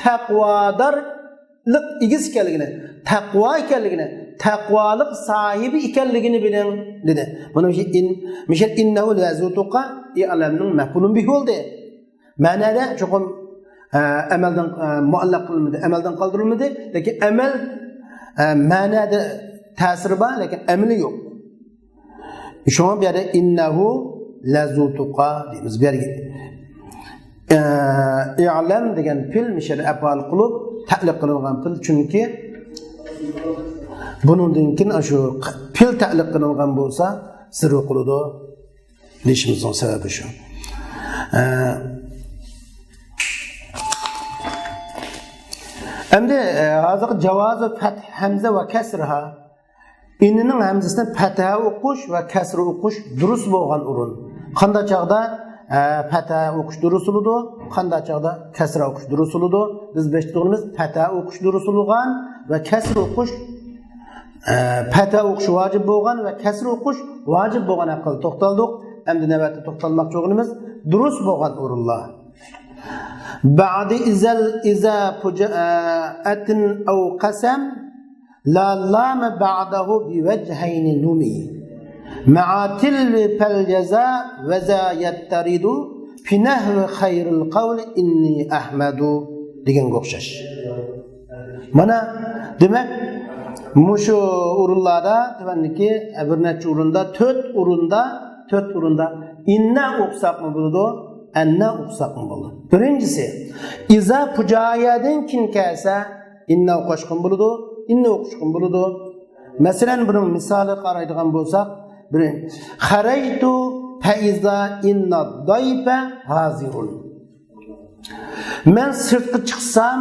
تەقۋادارلىق ئىگىسى ئىكەنلىكىنى، تەقۋا ئىكەنلىكىنى، تەقۋالىق ساھىبى ئىكەنلىكىنى بىلىڭ دېدى. بۇنىڭ ئۈچۈن ئىن-، مىشەل ئىننەھۇ لەزۇ تۇقا، ئىئلەمنىڭ مەپئۇلۇن بىھى بولدى. مەنەدە چوقۇم، ئە، ئەمەلدىن، ئە، مۇئەللەق قىلىنمىدى، ئەمەلدىن قالدۇرۇلمىدى، لېكىن ئەمەل، ئە، مەنەدە تەسىرى بار، لېكىن ئەمىلى يوق. شۇڭا بۇ يەردە ئىننەھۇ لەزۇ تۇقا دەيمىز. بۇ يەرگە، ئە، ئىئلەم دېگەن پېئىل مىشەر ئەپئال قىلىپ تەئلىق قىلىنغان پېئىل، چۈنكى بۇنىڭدىن كېيىن ئاشۇ پېئىل تەئلىق قىلىنغان بولسا، زىر ئوقۇلىدۇ. دېيىشىمىزنىڭ سەۋەبى شۇ. ئە، ئەمدى، ئە، ھازىرقى جاۋازى پەتھ ھەمزە ۋە كەسرىھا. ئىننىنىڭ ھەمزىسىنى پەتھە ئوقۇش ۋە كەسرە ئوقۇش دۇرۇس بولغان ئورۇن. قانداق چاغدا، ئە، پەتھە ئوقۇش دۇرۇس بولىدۇ، قانداق چاغدا كەسرە ئوقۇش دۇرۇس بولىدۇ؟ بىز بېشىدا تۇرغىنىمىز پەتھە ئوقۇش دۇرۇس بولغان ۋە كەسرە ئوقۇش، ئە، پەتھە ئوقۇش ۋاجىپ بولغان ۋە كەسرە ئوقۇش ۋاجىپ بولغان ھەققىدە توختالدۇق. ئەمدى نۆۋەتتە توختالماقچى بولغىنىمىز دۇرۇس بولغان ئورۇنلار. بەئدە ئىزەل، ئىزا پۇجائەتىن ئەۋ قەسەم، لا لامە بەئدەھۇ بىۋەجھەينى نۇمى. مەئا تىلۋى پەلجەزا ۋەزا يەتتەرىدۇ، پىنەھۋى خەيرىل قەۋلى ئىننى ئەھمەدۇ دېگەنگە ئوخشاش. مانا، دېمەك، مۇشۇ ئورۇنلاردا، تۆۋەندىكى بىر نەچچە ئورۇندا، تۆت ئورۇندا، تۆت ئورۇندا ئىننە ئوقۇساقمۇ بولىدۇ، ئەننە ئوقۇساقمۇ بولىدۇ. بىرىنچىسى، ئىزا پۇجائەدىن كېيىن كەلسە، ئىننا ئوقۇشقىمۇ بولىدۇ، ئىننى ئوقۇشقىمۇ بولىدۇ. مەسىلەن، بۇنىڭ مىسالى قارايدىغان بولساق، بىر، خەرەجتۇ فەئىزا ئىننا زايپە ھازىرۇن. مەن سىرتقا چىقسام،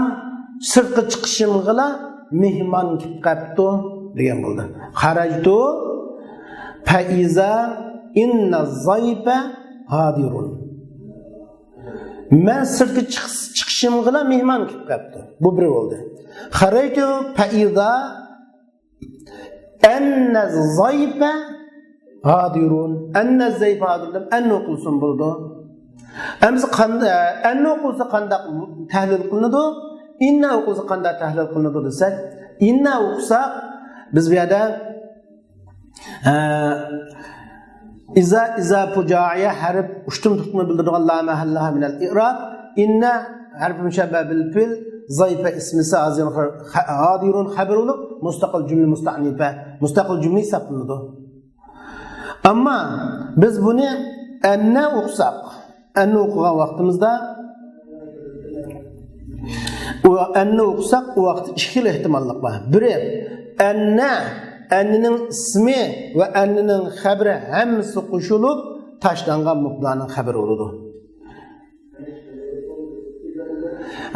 سىرتقا چىقىشىمغىلا مېھمان كېلىپ قاپتۇ دېگەن بولدى. خەرەجتۇ فەئىزا ئىننا زايپە ھازىرۇن. مەن سىرتقا چىق-، چىقىشىمغىلا مېھمان كېلىپ قاپتۇ. بۇ بىر بولدى. خەرەجتۇ فەئىزا ئەننە زايپە ھادىرۇن. ئەننە زايپە ھادىرۇن دەپ ئەننە ئوقۇلسۇن بولىدۇ. ئەمدى قان-، ئە، ئەننە ئوقۇلسا قانداق تەھلىل قىلىنىدۇ؟ ئىننە ئوقۇلسا قانداق تەھلىل قىلىنىدۇ دېسەك، ئىننە ئوقۇساق، بىز بۇ يەردە، ئە، ئىزا، ئىزا پۇجائىيە ھەرپ ئۇشتۇمتۇتقۇنى بىلدۈرىدىغان لا مەھەللەھا مىنەل ئىئراب. ئىننە ھەرپ مۇشەببە بىل پىل، زايپە ئىسمىسى ھازىر خە-، ھادىرۇن خەبىرى بولۇپ، مۇستەقىل جۈملە مۇستەئنىپە، مۇستەقىل جۈملە ھېسابلىنىدۇ. ئەمما بىز بۇنى ئەننە ئوقۇساق، ئەننە ئوقۇغان ۋاقتىمىزدا، ئۇ ئەننە ئوقۇساق، ئۇ ۋاقىتتا ئىككى خىل ئېھتىماللىق بار. بىرى، ئەننە، ئەننىنىڭ ئىسمى ۋە ئەننىنىڭ خەبىرى ھەممىسى قوشۇلۇپ تاشلانغان مۇبتەدانىڭ خەبىرى بولىدۇ.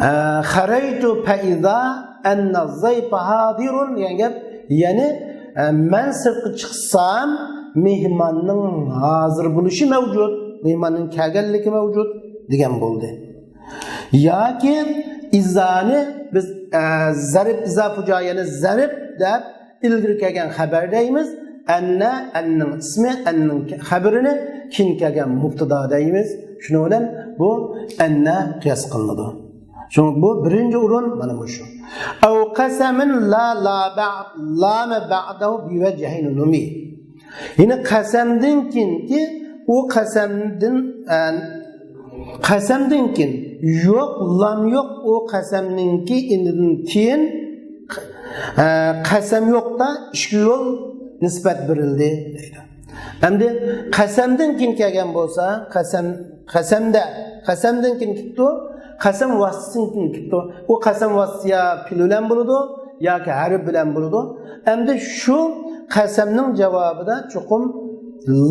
ئە، خەرەجتۇ فەئىزا ئەننە زايپە ھادىرۇن دېگەن گەپ، يەنى، ئە، مەن سىرتقا چىقسام، مېھماننىڭ ھازىر بولۇشى مەۋجۇت، مېھماننىڭ كەلگەنلىكى مەۋجۇت دېگەن بولدى. ياكى ئىزانى بىز، ئە، زەرب، ئىزا پۇجائىيەنى زەرب دەپ، ئىلگىرى كەلگەن خەبەر دەيمىز، ئەننە، ئەننىڭ ئىسمى، ئەننىڭ خەبىرىنى، كېيىن كەلگەن مۇبتەدا دەيمىز. شۇنىڭ بىلەن بۇ ئەننە قىياس قىلىنىدۇ. شۇڭا بۇ بىرىنچى ئورۇن مانا مۇشۇ. ئەۋ قەسەمىن لا، لا بەئ-، لامە بەئدەھۇ بىۋەجھەينى نۇمى. يەنى قەسەمدىن كېيىنكى، ئۇ قەسەمدىن، ئە، قەسەمدىن كېيىن، يوق، لام يوق، ئۇ قەسەمنىڭكى ئىنىدىن كېيىن، ئە، قەسەم يوقتا ئىككى يول نىسبەت بېرىلدى دەيدۇ. ئەمدى قەسەمدىن كېيىن كەلگەن بولسا، قەسەم، قەسەمدە، قەسەمدىن كېيىن كېلىپتۇ، قەسەم ۋاسىتىسىدىن كېيىن كېلىپتۇ. ئۇ قەسەم ۋاسىتىسى يا پېئىل بىلەن بولىدۇ، ياكى ھەرپ بىلەن بولىدۇ. ئەمدى شۇ قەسەمنىڭ جاۋابىدا چوقۇم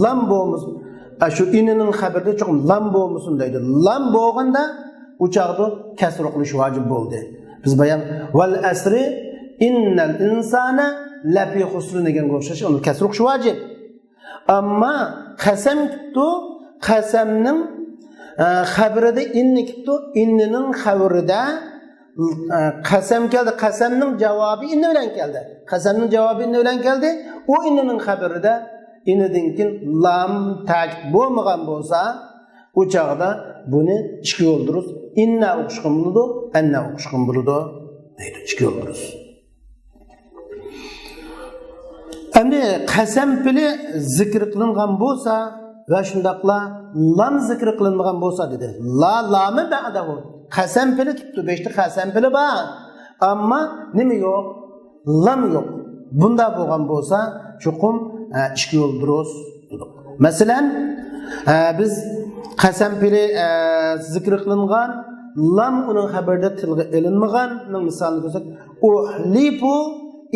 لام بولمىسۇن. ئە، شۇ ئىنىنىڭ خەبىرىدە چوقۇم لام بولمىسۇن دەيدۇ. لام بولغاندا ئۇ چاغدا كەسر ئوقۇلۇش ۋاجىپ بولدى. بىز بايان ۋەل ئەسرى ئىننەل ئىنسانە لەفى خۇسرىن دېگەنگە ئوخشاش ئۇنى كەسر ئوقۇش ۋاجىپ. ئەمما قەسەم كېلىپتۇ، قەسەمنىڭ، ئە، خەبىرىدە ئىننى كېلىپتۇ، ئىننىنىڭ خەبىرىدە، ئە، قەسەم كەلدى، قەسەمنىڭ جاۋابى ئىننى بىلەن كەلدى. قەسەمنىڭ جاۋابى ئىننى بىلەن كەلدى. ئۇ ئىننىنىڭ خەبىرىدە ئىننىدىن كېيىن لام تەكىت بولمىغان بولسا، ئۇ چاغدا بۇنى ئىككى يول دۇرۇس، ئىننا ئوقۇشقىمۇ بولىدۇ، ئەننا ئوقۇشقىمۇ بولىدۇ دەيدۇ، ئىككى يول دۇرۇس. ئەمدى قەسەم پېئىلى زىكىر قىلىنغان بولسا ۋە شۇنداقلا لام زىكىر قىلىنمىغان بولسا دېدى. لا لامە بەئدەھۇ. قەسەم پېئىلى كېلىپتۇ، بېشىدا قەسەم پېئىلى بار. ئەمما نېمە يوق؟ لام يوق. بۇنداق بولغان بولسا، چوقۇم، ئە، ئىككى يول دۇرۇس دېدۇق. مەسىلەن، ئە، بىز قەسەم پېئىلى، ئە، زىكىر قىلىنغان، لام ئۇنىڭ خەبىرىدە تىلغا ئېلىنمىغاننىڭ مىسالىنى كۆرسەك، ئۇھلىپۇ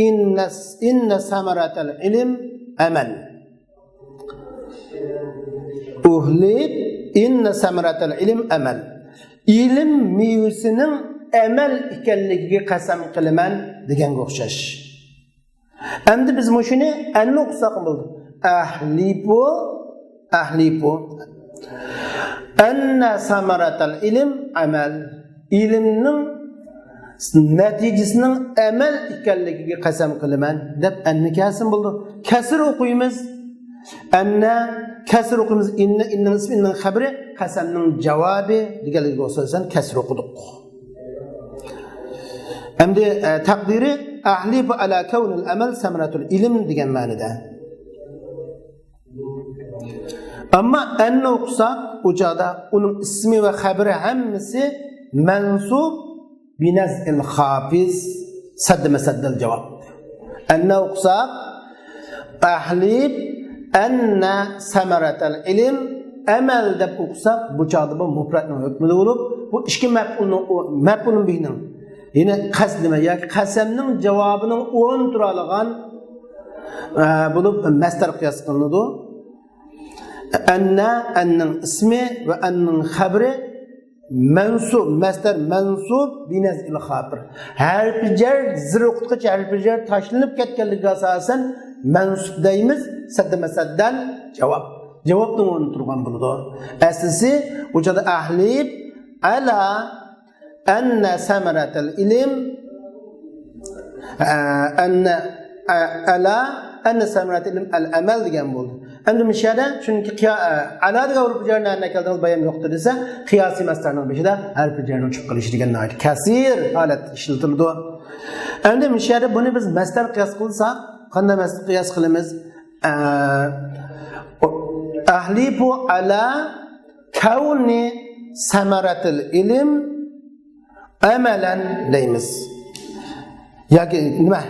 ئىننە، ئىننە سەمەرەتەل ئىلىم ئەمەل. ئۇھلىپ ئىننە سەمەرەتەل ئىلىم ئەمەل. ئىلىم مېۋىسىنىڭ ئەمەل ئىكەنلىكىگە قەسەم قىلىمەن دېگەنگە ئوخشاش. ئەمدى بىز مۇشۇنى ئەننى ئوقۇساق بولدى. ئەھلىپۇ، ئەھلىپۇ. ئەننە سەمەرەتەل ئىلىم ئەمەل. ئىلىمنىڭ نەتىجىسىنىڭ ئەمەل ئىكەنلىكىگە قەسەم قىلىمەن دەپ ئەننى كەلسىمۇ بولىدۇ. كەسر ئوقۇيمىز. ئەننە، كەسر ئوقۇيمىز. ئىننە، ئىننىڭ ئىسمى، ئىننىڭ خەبىرى، قەسەمنىڭ جاۋابى دېگەنلىكىگە ئوخشاش كەسر ئوقۇدۇق. ئەمدى، ئە، تەقدىرى، ئەھلىپۇ ئەلا كەۋنىل ئەمەل سەمرەتۇل ئىلىم دېگەن مەنىدە. ئەمما ئەننى ئوقۇساق، ئۇ چاغدا ئۇنىڭ ئىسمى ۋە خەبىرى ھەممىسى مەنسۇب بىنەزئىل خافىز سەددىمە سەددەل جاۋاب. ئەننە ئوقۇساق، ئەھلىپ ئەننە سەمەرەتەل ئىلىم ئەمەل دەپ ئوقۇساق، بۇ چاغدا بۇ مۇپرەتنىڭ ھۆكمىدە بولۇپ، بۇ ئىككى مەپئۇلنىڭ، مەپئۇلۇن بىھىنىڭ يەنى قەسەم ياكى قەسەمنىڭ جاۋابىنىڭ ئورنىدا تۇرالىغان، ئە، بولۇپ مەسدەر قىياس قىلىنىدۇ. ئەننە، ئەننىڭ ئىسمى ۋە ئەننىڭ خەبىرى مەنسۇب، مەسدەر مەنسۇب بىنەسبىل خابىر. ھەرپى جەر، زىر ئوقۇتقۇچى ھەرپى جەر تاشلىنىپ كەتكەنلىكىگە ئاساسەن مەنسۇب دەيمىز. سەددە مەسەددەن جاۋاب. جاۋابنىڭ ئورنىدا تۇرغان بولىدۇ. ئەسلىسى ئۇ چاغدا ئەھلىپ ئەلا ئەننە سەمەرەتەل ئىلىم، ئە، ئەننە، ئە، ئەلا ئەننە سەمەرەتەل ئىلىم ئەل ئەمەل دېگەن بولدى. ئەمدى مۇشۇ يەردە چۈنكى قىيا-، ئە، ئەلا دېگەن ھەرپى جەر نەدىن كەلدى، بايان يوقتۇ دېسە، قىياسىي مەسدەرنىڭ بېشىدا ھەرپى جەرنىڭ چۈشۈپ قېلىشى دېگەن ناھايىتى كەسىر ھالەتتە ئىشلىتىلىدۇ. ئەمدى مۇشۇ يەردە بۇنى بىز مەسدەر قىياس قىلساق، قانداق مەسدەر قىياس قىلىمىز؟ ئە، ئەھلىپۇ ئەلا كەۋنى سەمەرەتىل ئىلىم ئەمەلەن دەيمىز. ياكى نېمە؟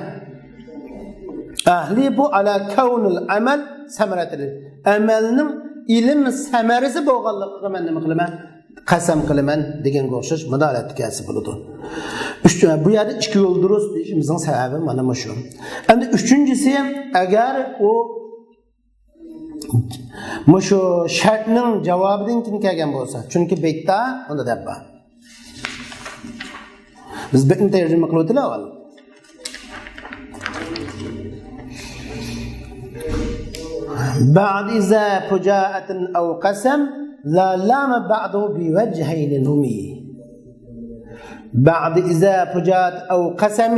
ئەھلىپۇ ئەلا كەۋنىل ئەمەل سەمەرەتىل ئىلىم. ئەمەلنىڭ ئىلىم سەمەرىسى بولغانلىقىغا مەن نېمە قىلىمەن؟ قەسەم قىلىمەن دېگەنگە ئوخشاش مۇداھالەتتە كەلسە بولىدۇ. ئۈچ، بۇ يەردە ئىككى يول دۇرۇس دېيىشىمىزنىڭ سەۋەبى مانا مۇشۇ. ئەمدى ئۈچىنچىسى، ئەگەر ئۇ مۇشۇ شەرتنىڭ جاۋابىدىن كېيىن كەلگەن بولسا، چۈنكى بەيتتا ئۇنداق دەپ بار. بىز بەيتنى تەرجىمە قىلىۋېتىلى ئاۋۋال. بعد إذا فجاءة أو قسم، لا لام بعده بوجهين نمي. بعد إذا فجاءة أو قسم،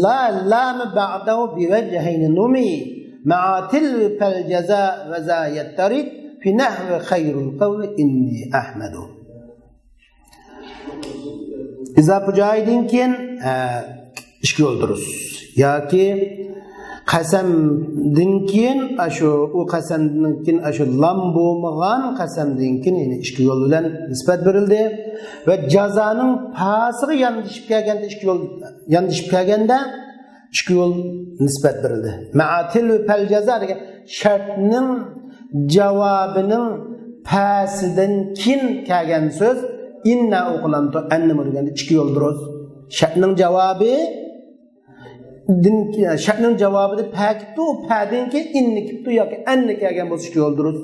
لا لام بعده بوجهين نمي، مع تلو فالجزاء وذا يضطرد، في نحو خير القول إني أحمد. ئىزا پۇجائىدىن كېيىن، ئە، ئىككى يول دۇرۇس. ياكى قەسەمدىن كېيىن، ئاشۇ، ئۇ قەسەمدىن كېيىن، ئاشۇ لام بولمىغان قەسەمدىن كېيىن يەنە ئىككى يول بىلەن نىسبەت بېرىلدى. ۋە جازانىڭ پاسىغا ياندىشىپ كەلگەندە ئىككى يول، ياندىشىپ كەلگەندە ئىككى يول نىسبەت بېرىلدى. مەئاتىل ۋە پەل جازا دېگەن شەرتنىڭ جاۋابىنىڭ پەسىدىن كېيىن كەلگەن سۆز ئىننا ئوقۇلامدۇ، ئەننىمۇ دېگەندە ئىككى يول دۇرۇس. شەرتنىڭ جاۋابى دىن، شەرتنىڭ جاۋابىدا پە كېلىپتۇ، پەدىن كېيىن ئىننى كېلىپتۇ ياكى ئەننى كەلگەن بولسا ئىككى يول دۇرۇس.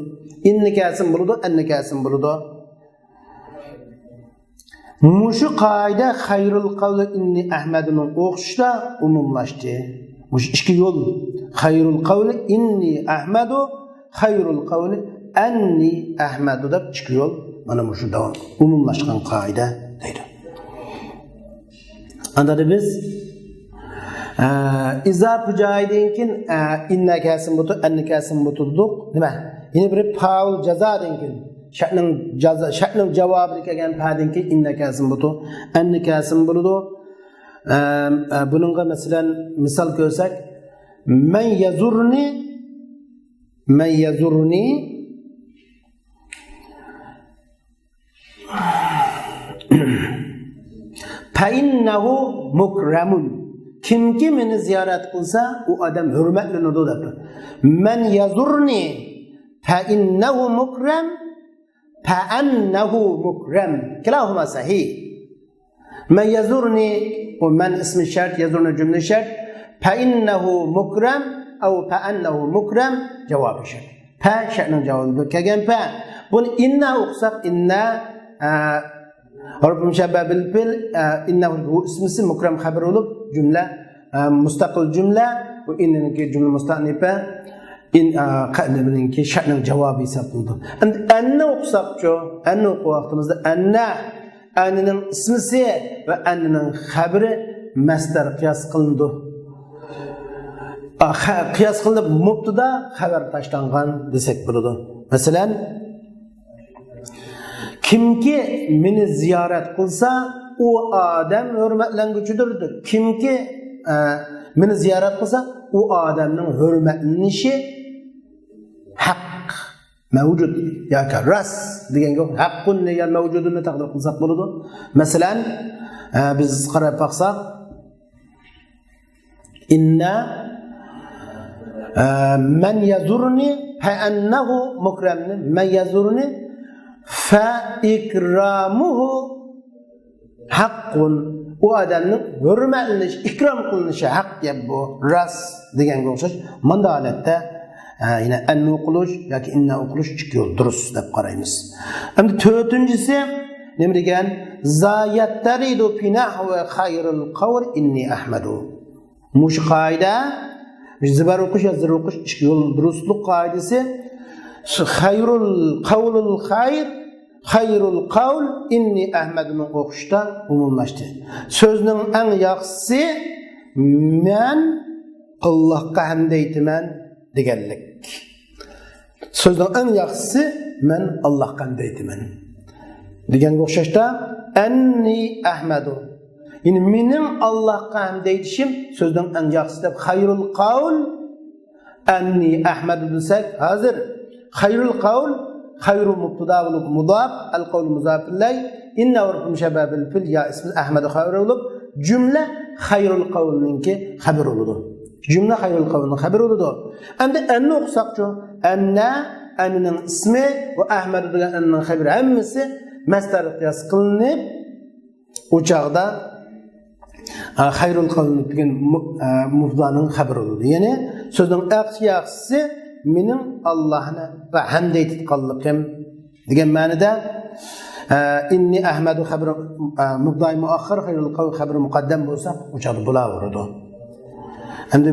ئىننى كەلسىمۇ بولىدۇ، ئەننى كەلسىمۇ بولىدۇ. مۇشۇ قائىدە خەيرۇل قەۋلى ئىننى ئەھمەدۇنىڭ ئوخشىشىدا ئومۇملاشتى. مۇشۇ ئىككى يول، خەيرۇل قەۋلى ئىننى ئەھمەدۇ، خەيرۇل قەۋلى ئەننى ئەھمەدۇ دەپ ئىككى يول، مانا مۇشۇ داۋام ئومۇملاشقان قائىدە دەيدۇ. ئاندىن بىز، ئە، ئىزا پۇجائىدىن كېيىن، ئە، ئىننا كەلسىمۇ بولىدۇ، ئەننى كەلسىمۇ بولىدۇ دېدۇق. نېمە؟ يەنە بىرى پاۋۇل جازادىن كېيىن، شەرتنىڭ جازا، شەرتنىڭ جاۋابىدا كەلگەن پەدىن كېيىن ئىننا كەلسىمۇ بولىدۇ، ئەننى كەلسىمۇ بولىدۇ. ئە، ئە، بۇنىڭغا مەسىلەن مىسال كۆرسەك، مەن يەزۇرنى، مەن يەزۇرنى، فەئىننەھۇ مۇكرەمۇن. كىمكى مېنى زىيارەت قىلسا، ئۇ ئادەم ھۆرمەتلىنىدۇ دەپتۇ. مەن يەزۇرنى فەئىننەھۇ مۇكرەم، فەئەننەھۇ مۇكرەم. كىلاھۇما سەھىھ. مەن يەزۇرنى، ئۇ مەن ئىسمى شەرت، يەزۇرنى جۈملە شەرت. فەئىننەھۇ مۇكرەم، ئەۋ فەئەننەھۇ مۇكرەم، جاۋابى شەرت. پە شەرتنىڭ جاۋابىدا كەلگەن پە. بۇنى ئىننا ئوقۇساق، ئىننا، ئە، ھەرپۇ مۇشەببە بىل پىل، ئە، ئىننا بۇ ئىسمىسى مۇكرەم خەبىرى بولۇپ، جۈملە، ئە، مۇستەقىل جۈملە، بۇ ئىننىڭكى جۈملە مۇستەنىپە، ئىن، ئە، قەدىمىنىڭكى شەرتنىڭ جاۋابى ھېسابلىنىدۇ. ئەمدى ئەننى ئوقۇساقچۇ؟ ئەننى ئوقۇغان ۋاقتىمىزدا ئەننە، ئەننىنىڭ ئىسمىسى ۋە ئەننىنىڭ خەبىرى مەسدەر قىياس قىلىنىدۇ. ئا، خە-، قىياس قىلىنىپ مۇبتىدا خەۋەر تاشلانغان دېسەك بولىدۇ. مەسىلەن، كىمكى مېنى زىيارەت قىلسا، ئۇ ئادەم ھۆرمەتلەنگۈچىدۇر. كىمكى، ئە، مېنى زىيارەت قىلسا، ئۇ ئادەمنىڭ ھۆرمەتلىنىشى ھەق، مەۋجۇت ياكى راست دېگەنگە ھەققۇن دېگەن مەۋجۇدۇننى تەقدىر قىلساق بولىدۇ. مەسىلەن، ئە، بىز قاراپ باقساق، ئىننا، ئە، مەن يەزۇرنى فەئەننەھۇ مۇكرەمنى، مەن يەزۇرنى فەئىكرامۇھۇ ھەققۇن، ئۇ ئادەمنىڭ ھۆرمەتلىنىشى، ئىكرام قىلىنىشى ھەق گەپ بۇ، راست دېگەنگە ئوخشاش. مۇنداق ھالەتتە، ئە، يەنە ئەننى ئوقۇلۇش ياكى ئىننە ئوقۇلۇش ئىككى يول دۇرۇس دەپ قارايمىز. ئەمدى تۆتىنچىسى نېمە دېگەن؟ زا يەتتەرىدۇ پى نەھۋى خەيرىل قەۋل ئىننى ئەھمەدۇ. مۇشۇ قائىدە، زىبەر ئوقۇش يا زىر ئوقۇش ئىككى يول دۇرۇسلۇق قائىدىسى، خەيرۇل قەۋلۇل خەير، خەيرۇل قەۋل ئىننى ئەھمەدۇنىڭ ئوقۇشتا ئومۇملاشتى. سۆزنىڭ ئەڭ ياخشىسى مەن ئاللاھقا ھەمد ئېيتىمەن دېگەنلىك. سۆزنىڭ ئەڭ ياخشىسى مەن ئاللاھقا ھەمد ئېيتىمەن دېگەنگە ئوخشاشتا، ئەننى ئەھمەدۇ. يەنى مېنىڭ ئاللاھقا ھەمد ئېيتىشىم سۆزنىڭ ئەڭ ياخشىسى دەپ، خەيرۇل قەۋل ئەننى ئەھمەدۇ دېسەك، ھازىر خەيرۇل قەۋل، خەيرۇ مۇبتىدا بولۇپ مۇزاپ، ئەل قەۋلۇ مۇزاپ ئىلەي، ئىننە ھەرپۇ مۇشەببەھ بىل پىل يا ئىسمى ئەھمەدۇ خەۋەر بولۇپ، جۈملە خەيرۇل قەۋلنىڭكى خەۋىرى بولىدۇ. جۈملە خەيرۇل قەۋلنىڭ خەۋىرى بولىدۇ. ئەمدى ئەننى ئوقۇساقچۇ؟ ئەننە، ئەننىنىڭ ئىسمى ۋە ئەھمەدۇ دېگەن ئەننىنىڭ خەۋىرى ھەممىسى مەسدەر قىياس قىلىنىپ، ئۇ چاغدا، ئە، خەيرۇل قەۋلى دېگەن مۇ-، ئە، مۇبتىدانىڭ خەۋىرى بولىدۇ. يەنى سۆزنىڭ ئەڭ ياخشىسى مېنىڭ ئاللاھنى ۋە ھەمد ئېيتقانلىقىم دېگەن مەنىدە، ئە، ئىننى ئەھمەدۇ خەبىرى، ئە، مۇبتىدائى مۇئەخخەر، خەيرۇل قەۋلى خەبىرى مۇقەددەم بولسا، ئۇ چاغدا بولاۋېرىدۇ. ئەمدى،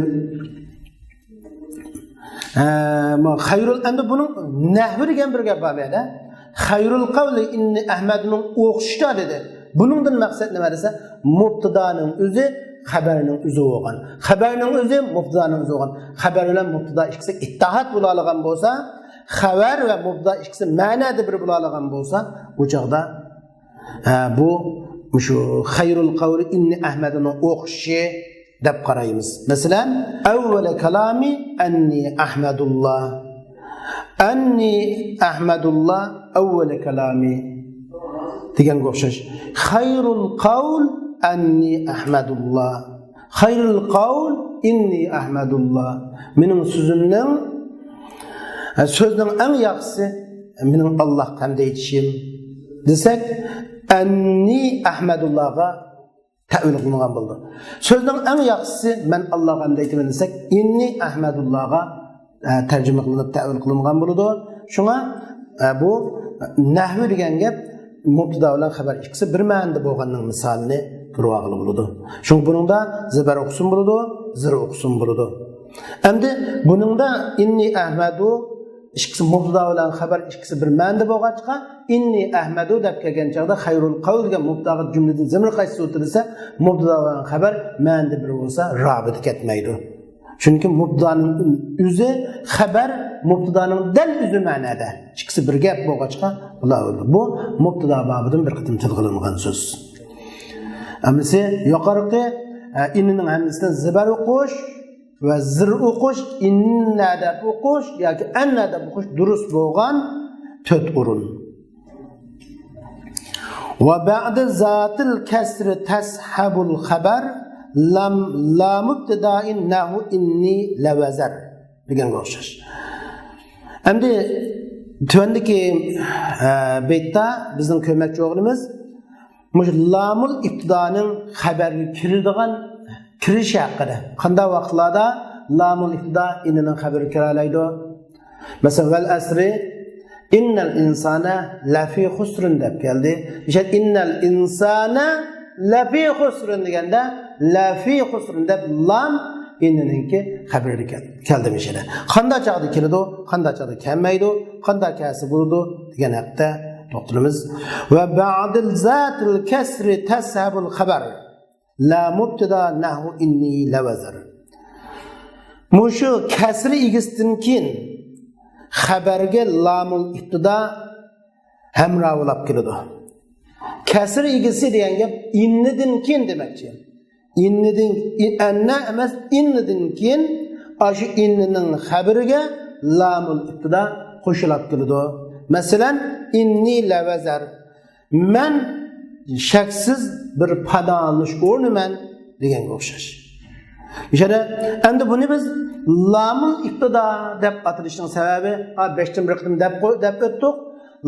ئە، مۇ-، خەيرۇل، ئەمدى بۇنىڭ نەھۋى دېگەن بىر گەپ بار بۇ يەردە. خەيرۇل قەۋلى ئىننى ئەھمەدنىڭ ئوخشىشىدا دېدى. بۇنىڭدىن مەقسەت نېمە دېسە، مۇبتىدانىڭ ئۆزى خەبەرنىڭ ئۆزى بولغان. خەبەرنىڭ ئۆزى مۇبتىدانىڭ ئۆزى بولغان. خەبەر بىلەن مۇبتىدا ئىككىسى ئىتتىھاد بولالىغان بولسا، خەۋەر ۋە مۇبتىدا ئىككىسى مەنەدە بىر بولالىغان بولسا، ئۇ چاغدا، ھە، بۇ مۇشۇ خەيرۇل قەۋلى ئىننى ئەھمەدنىڭ ئوخشىشى دەپ قارايمىز. مەسىلەن، ئەۋۋەلە كالامى ئەننى ئەھمەدۇللا. ئەننى ئەھمەدۇللا ئەۋۋەلە كالامى دېگەنگە ئوخشاش. خەيرۇل قەۋل ئەننى ئەھمەدۇللا. خەيرۇل قەۋل ئىننى ئەھمەدۇللا. مېنىڭ سۆزۈمنىڭ، سۆزنىڭ ئەڭ ياخشىسى مېنىڭ ئاللاھقا ھەمد ئېيتىشىم دېسەك، ئەننى ئەھمەدۇللاغا تەئۋىل قىلىنغان بولىدۇ. سۆزنىڭ ئەڭ ياخشىسى مەن ئاللاھقا ھەمد ئېيتىمەن دېسەك، ئىننى ئەھمەدۇللاغا، ئە، تەرجىمە قىلىنىپ تەئۋىل قىلىنغان بولىدۇ. شۇڭا، ئە، بۇ نەھۋى دېگەن گەپ مۇبتىدا بىلەن خەبەر ئىككىسى بىر مەنىدە بولغاننىڭ مىسالىنى كۆرۈۋالغىلى بولىدۇ. شۇڭا بۇنىڭدا زىبەر ئوقۇسىمۇ بولىدۇ، زىر ئوقۇسىمۇ بولىدۇ. ئەمدى بۇنىڭدا ئىننى ئەھمەدۇ ئىككىسى مۇبتىدا بىلەن خەبەر ئىككىسى بىر مەنىدە بولغاچقا، ئىننى ئەھمەدۇ دەپ كەلگەن چاغدا خەيرۇل قەۋل دېگەن مۇبتىداغا جۈملىدىن زەمىر قايسى سۈرىتى دېسە، مۇبتىدا بىلەن خەبەر مەنىدە بىر بولسا، رابىتە كەتمەيدۇ. چۈنكى مۇبتىدانىڭ ئۆزى خەبەر، مۇبتىدانىڭ دەل ئۆزى مەنەدە. ئىككىسى بىر گەپ بولغاچقا، بۇلار بولدى. بۇ مۇبتىدا بابىدىن بىر قېتىم تىلغا ئېلىنغان سۆز. ئەمىسى يۇقىرىقى، ئە، ئىننىنىڭ ھەممىسىدىن زىبەر ئوقۇش ۋە زىر ئوقۇش، ئىننە دەپ ئوقۇش ياكى ئەننە دەپ ئوقۇش دۇرۇس بولغان تۆت ئورۇن. ۋە بەئدە زاتىل كەسرى تەسھەبۇل خەبەر لام، لامۇبتىدائىن نەھۋۇ ئىننى لەۋەزەر دېگەنگە ئوخشاش. ئەمدى تۆۋەندىكى، ئە، بەيتتە بىزنىڭ كۆرمەكچى بولغىنىمىز مۇشۇ لامۇل ئىبتىدانىڭ خەبەرگە كىرىدىغان كىرىشى ھەققىدە. قانداق ۋاقىتلاردا لامۇل ئىبتىدا ئىننىنىڭ خەبىرىگە كىرەلەيدۇ؟ مەسىلەن، ۋەل ئەسرى، ئىننەل ئىنسانە لەفى خۇسرىن دەپ كەلدى. ئىشەن ئىننەل ئىنسانە لەفى خۇسرىن دېگەندە، لەفى خۇسرىن دەپ لام ئىننىنىڭكى خەبىرىگە كەل-، كەلدى مىشىدە. قانداق چاغدا كېلىدۇ، قانداق چاغدا كەلمەيدۇ، قانداق كەلسە بولىدۇ دېگەن ھەقتە توختىلىمىز. ۋە بەئدىل زاتىل كەسرى تەسھەبۇل خەبەر. لا مۇبتىدا نەھۋۇ ئىننى لەۋەزەر. مۇشۇ كەسرى ئىگىسىدىن كېيىن خەبەرگە لامۇل ئىبتىدا ھەمراھ بولاپ كېلىدۇ. كەسرى ئىگىسى دېگەن گەپ ئىننىدىن كېيىن دېمەكچى. ئىننىدىن، ئەننە ئەمەس، ئىننىدىن كېيىن ئاشۇ ئىننىنىڭ خەبىرىگە لامۇل ئىبتىدا قوشۇلاپ كېلىدۇ. مەسىلەن، ئىننى لەۋەزەر. مەن شەكسىز بىر پاناھلىنىش ئورنىمەن دېگەنگە ئوخشاش. مۇشۇنى، ئەمدى بۇنى بىز لامۇل ئىبتىدا دەپ ئاتىلىشنىڭ سەۋەبى، ھا، بەشتىن بىر قېتىم دەپ قوي-، دەپ ئۆتتۇق.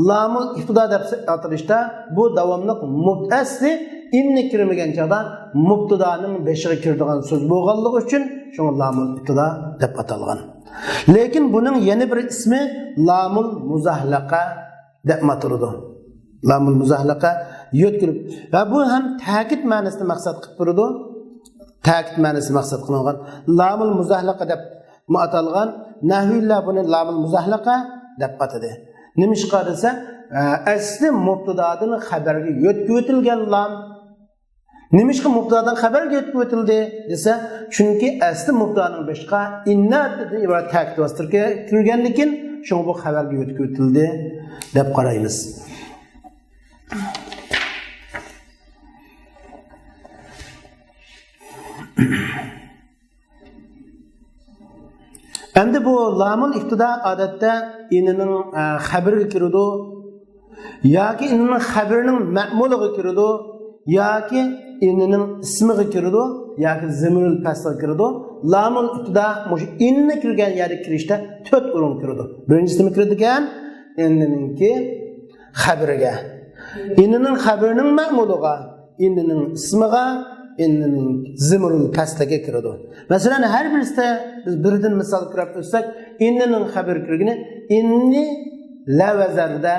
لامۇل ئىبتىدا دەپ ئاتىلىشتا بۇ داۋاملىق مۇبتەسى ئىننى كىرمىگەن چاغدا مۇبتىدانىڭ بېشىغا كىرىدىغان سۆز بولغانلىقى ئۈچۈن شۇڭا لامۇل ئىبتىدا دەپ ئاتالغان. لېكىن بۇنىڭ يەنە بىر ئىسمى لامۇل مۇزاھلەقە دەپمۇ ئاتىلىدۇ. لامۇل مۇزاھلەقە يۆتكىلىپ ۋە بۇ ھەم تەكىت مەنىسىنى مەقسەت قىلىپ تۇرىدۇ. تەكىت مەنىسى مەقسەت قىلىنغان لامۇل مۇزاھلەقە دەپمۇ ئاتالغان. نەھۋىيلار بۇنى لامۇل مۇزاھلەقە دەپ ئاتىدى. نېمىشقا دېسە، ئە، ئەسلى مۇبتىدادىن خەبەرگە يۆتكىۋېتىلگەن لام. نېمىشقا مۇبتىدادىن خەبەرگە يۆتكىۋېتىلدى دېسە، چۈنكى ئەسلى مۇبتىدانىڭ بېشىغا ئىننەدىن ئىبارەت تەكىت ۋاسىتىسى كىرگەندىكىن، شۇڭا بۇ خەۋەرگە يۆتكىۋېتىلدى دەپ قارايمىز. ئەمدى بۇ لامۇل ئىبتىدا ئادەتتە ئىننىنىڭ، ئە، خەبىرىگە كىرىدۇ، ياكى ئىننىنىڭ خەبىرىنىڭ مەمۇلىغا كىرىدۇ، ياكى ئىننىنىڭ ئىسمىغا كىرىدۇ، ياكى زېمىرۇل پەسلىگە كىرىدۇ. لامۇل ئىبتىدا مۇشۇ ئىننى كىرگەن يەرگە كىرىشتە تۆت ئورۇنغا كىرىدۇ. بىرىنچىسى نېمە كىرىدىكەن؟ ئىننىنىڭكى خەبىرىگە، ئىننىنىڭ خەبىرىنىڭ مەمۇلىغا، ئىننىنىڭ ئىسمىغا، ئىننىنىڭ زېمىرۇل پەسلىگە كىرىدۇ. مەسىلەن، ھەر بىرسىدە بىز بىردىن مىسال كۆرۈپ ئۆتسەك، ئىننىنىڭ خەبىرى كىرگىنى ئىننى لەۋەزەردە،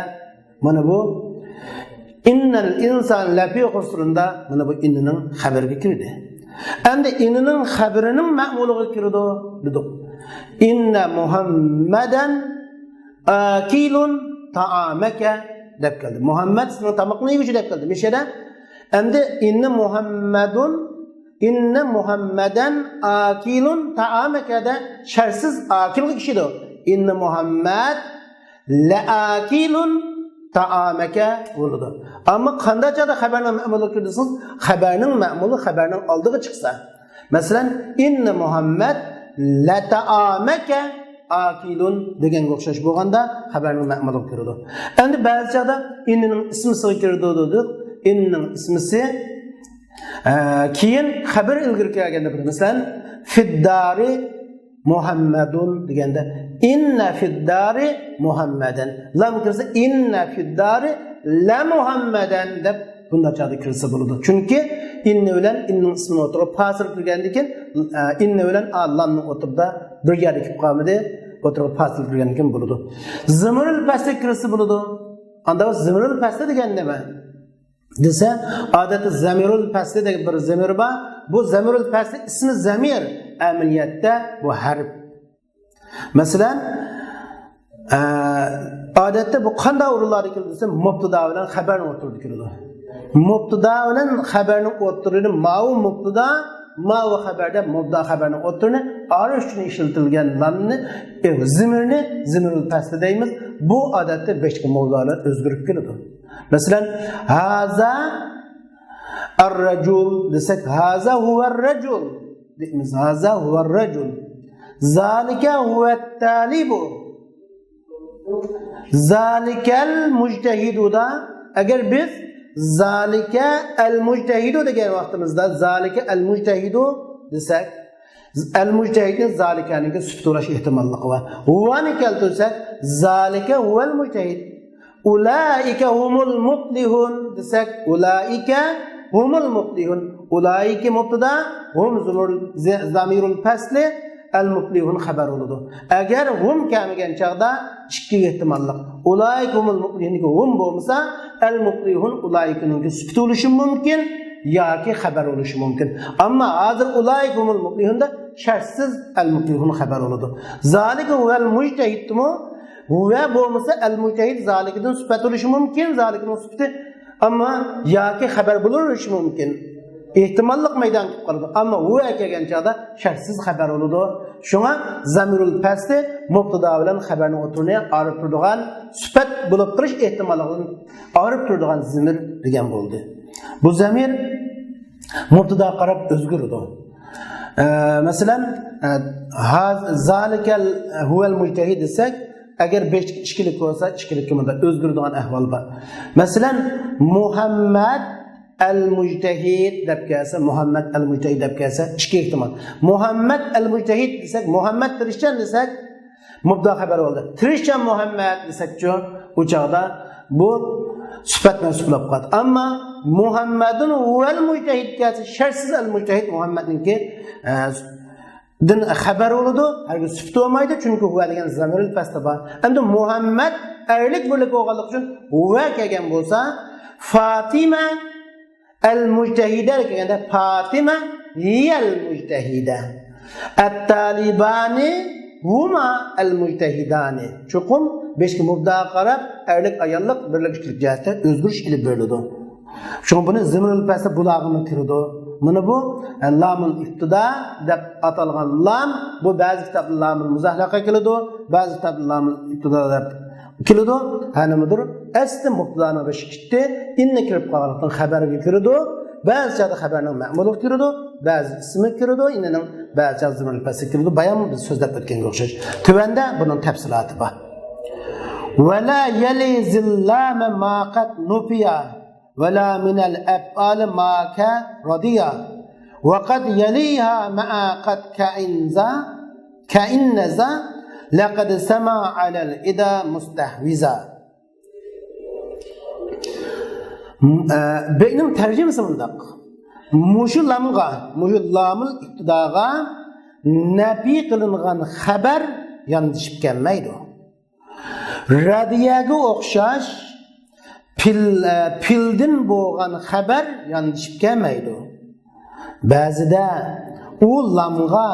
مانا بۇ ئىننەل ئىنسان لەفى خۇسرۇندا، مانا بۇ ئىننىنىڭ خەبىرىگە كىردى. ئەمدى ئىننىنىڭ خەبىرىنىڭ مەمۇلىغا كىرىدۇ دېدۇق. ئىننە مۇھەممەدەن ئاكىلۇن تائامەكە دەپ كەلدى. مۇھەممەد سېنىڭ تامىقىڭنى يېگۈچى دەپ كەلدى. مىشەدە ئەمدى ئىننە مۇھەممەدۇن، ئىننە مۇھەممەدەن ئاكىلۇن تائامەكە دە شەرتسىز ئاكىلغا كىشىدۇ. ئىننە مۇھەممەد لەئاكىلۇن تائامەكە بولىدۇ. ئەمما قانداق چاغدا خەبەرنىڭ مەمۇلىغا كىردى دېسىڭىز، خەبەرنىڭ مەمۇلى خەبەرنىڭ ئالدىغا چىقسا. مەسىلەن، ئىننە مۇھەممەد لەتائامەكە ئاكىلۇن دېگەنگە ئوخشاش بولغاندا خەبەرنىڭ مەمۇلىغا كىرىدۇ. ئەمدى بەزى چاغدا ئىننىنىڭ ئىسمىسىغا كىرىدۇ دېدۇق. ئىننىنىڭ ئىسمىسى، ئە، كېيىن خەبەر ئىلگىرى كەلگەندە بولىدۇ. مەسىلەن، فىددارى مۇھەممەدۇن دېگەندە، ئىننە فىددارى مۇھەممەدەن. لام كىرسە، ئىننە فىددارى لەمۇھەممەدەن دەپ بۇنداق چاغدا كىرسە بولىدۇ. چۈنكى ئىننە بىلەن ئىننىنىڭ ئىسمىنىڭ ئوتتۇرىغا پاسىل كىرگەندىن كېيىن، ئە، ئىننە بىلەن ئا لامنىڭ ئوتتۇرىدا بىر يەردە كېلىپ قالمىدى. ئوتتۇرىغا پاسىل كىرگەندىن كېيىن بولىدۇ. زېمىرۇل پەسلى كىرسە بولىدۇ. ئاندا زېمىرۇل پەسلى دېگەن نېمە؟ دېسە، ئادەتتە زەمىرۇل پەسلى دېگەن بىر زەمىر بار. بۇ زەمىرۇل پەسلى ئىسمى زەمىر، ئەمەلىيەتتە بۇ ھەرپ. مەسىلەن، ئە، ئادەتتە بۇ قانداق ئورۇنلاردا كېلىدۇ دېسە، مۇبتىدا بىلەن خەبەرنىڭ ئوتتۇرىدا كېلىدۇ. مۇبتىدا بىلەن خەبەرنىڭ ئوتتۇرىنى ماۋۇ مۇبتىدا، ماۋۇ خەبەر دەپ مۇبتىدا خەبەرنىڭ ئوتتۇرىنى ئايرىش ئۈچۈن ئىشلىتىلگەن لامنى، ئە، زېمىرنى زېمىرۇل پەسلى دەيمىز. بۇ ئادەتتە بەشتىكى مەۋزۇلار ئۆزگىرىپ كېلىدۇ. مەسىلەن، ھازا ئەررەجۇل دېسەك، ھازا ھۇۋەررەجۇل دەيمىز. ھازا ھۇۋەررەجۇل. زالىكە ھۇۋەتتالىبۇ. زالىكەل مۇجتەھىدۇدا، ئەگەر بىز زالىكە ئەل مۇجتەھىدۇ دېگەن ۋاقتىمىزدا، زالىكە ئەل مۇجتەھىدۇ دېسەك، ئەل مۇجتەھىدنى زالىكەنىڭكى سۈپىتى بولۇش ئېھتىماللىقى بار. ھۇۋانى كەلتۈرسەك، زالىكە ھۇۋەل مۇجتەھىد. ئۇلائىكە ھۇمۇل مۇپلىھۇن دېسەك، ئۇلائىكە ھۇمۇل مۇپلىھۇن. ئۇلائىكە مۇبتىدا، ھۇم زۇمۇر-، زە-، زامىرۇل پەسلى، ئەل مۇپلىھۇن خەبەر بولىدۇ. ئەگەر ھۇم كەلمىگەن چاغدا ئىككى ئېھتىماللىق. ئۇلائىكە ھۇمۇل مۇپلىھۇندىكى ھۇم بولمىسا، ئەل مۇپلىھۇن ئۇلائىكىنىڭكى سۈپىتى بولۇشى مۇمكىن ياكى خەبەر بولۇشى مۇمكىن. ئەمما ھازىر ئۇلائىكە ھۇمۇل مۇپلىھۇندا شەرتسىز ئەل مۇپلىھۇن خەبەر بولىدۇ. زالىكە ھۇۋەل مۇجتەھىدتىمۇ ھۇۋە بولمىسا ئەل مۇجتەھىد زالىكىدىن سۈپەت بولۇشى مۇمكىن، زالىكىدىن سۈپىتى، ئەمما ياكى خەبەر بولۇۋېرىشى مۇمكىن. ئېھتىماللىق مەيدانغا كېلىپ قالىدۇ. ئەمما ھۇۋە كەلگەن چاغدا شەرتسىز خەبەر بولىدۇ. شۇڭا زامىرۇل پەسلى مۇبتىدا بىلەن خەبەرنىڭ ئوتتۇرىنى ئايرىپ تۇرىدىغان، سۈپەت بولۇپ تۇرۇش ئېھتىماللىقىدىن ئايرىپ تۇرىدىغان زېمىر دېگەن بولدى. بۇ زامىر مۇبتىداغا قاراپ ئۆزگىرىدۇ. ئە، مەسىلەن، ئە، ھاز-، زالىكەل ھۇۋەل مۇجتەھىد دېسەك، ئەگەر بەشتىكى ئىككىلىك بولسا، ئىككىلىككە مۇنداق ئۆزگىرىدىغان ئەھۋال بار. مەسىلەن، مۇھەممەد ئەل مۇجتەھىد دەپ كەلسە، مۇھەممەد ئەل مۇجتەھىد دەپ كەلسە، ئىككى ئېھتىمال. مۇھەممەد ئەل مۇجتەھىد دېسەك، مۇھەممەد تىرىشچان دېسەك، مۇبتىدا خەبەر بولدى. تىرىشچان مۇھەممەد دېسەكچۇ، ئۇ چاغدا بۇ سۈپەت مەنسۇپ بولۇپ قالدى. ئەمما مۇھەممەدۇن ھۇۋەل مۇجتەھىد كەلسە، شەرتسىز ئەل مۇجتەھىد مۇھەممەدنىڭكى، ئە، دىن خەبەر بولىدۇ، ھەرگىز سۈپىتى بولمايدۇ، چۈنكى ھۇۋە دېگەن زامىرۇل پەسلى بار. ئەمدى مۇھەممەد ئەرلىك بىرلىك بولغانلىقى ئۈچۈن ھۇۋە كەلگەن بولسا، فاتىمە ئەل مۇجتەھىدە كەلگەندە، فاتىمە ھىيەل مۇجتەھىدە. ئەتتالىبانى ھۇما ئەل مۇجتەھىدانى. چوقۇم بېشىدىكى مۇبتاداغا قاراپ، ئەرلىك، ئاياللىق، بىرلىك، ئىككىلىك جەھەتتە ئۆزگىرىش ئېلىپ بېرىلىدۇ. شۇڭا بۇنى زىمرىل پەسلى بۇلاغىمۇ كىرىدۇ. مانا بۇ، ئە، لامۇل ئىپتىدا دەپ ئاتالغان لام، بۇ بەزى كىتابتا لامۇل مۇزاھەقە كېلىدۇ، بەزى كىتابتا لامۇل ئىپتىدا دەپ كېلىدۇ. ھە، نېمىدۇر؟ ئەسلى مۇبتادانىڭ بېشى ئىتتى، ئىننى كىرىپ قالغانلىقتىن خەبەرگە كىرىدۇ. بەزى چاغدا خەبەرنىڭ مەمۇلىغا كىرىدۇ، بەزى ئىسمىگە كىرىدۇ، ئىننىنىڭ بەزى چاغدا زىمرىل پەسلىگە كىرىدۇ. بايام بىز سۆزلەپ ئۆتكەنگە ئوخشاش. تۆۋەندە بۇنىڭ تەپسىلاتى بار. ۋەلا يەلى زىللامە ما قەد نۇپىيا. ولا من الأفعال ما كرضيا، وقد يليها مع قد كإنذا، كإنذا، لقد سما على الإذا مستحوذا. ئە، بەيتنىڭ تەرجىمىسى مۇنداق. مۇشۇ لامغا، مۇشۇ لامۇل ئىپتىداغا نەپى قىلىنغان خەبەر ياندىشىپ كەلمەيدۇ. رەدىيەگە ئوخشاش پىل-، ئە، پىلدىن بولغان خەبەر ياندىشىپ كەلمەيدۇ. بەزىدە ئۇ لامغا،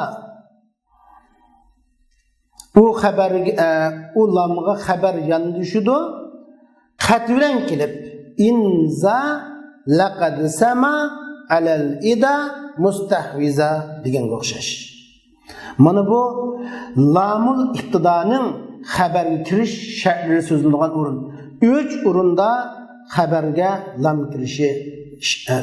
ئۇ خەبەرگە، ئە، ئۇ لامغا خەبەر ياندىشىدۇ. قەت بىلەن كېلىپ، ئىنزا لەقەد سەما ئەلەل ئىدا مۇستەھۋىزا دېگەنگە ئوخشاش. مانا بۇ لامۇل ئىپتىدانىڭ خەبەرگە كىرىش شەرتلىرى سۆزلىنىدىغان ئورۇن. ئۈچ ئورۇندا خەبەرگە لام كىرىشى، ئە،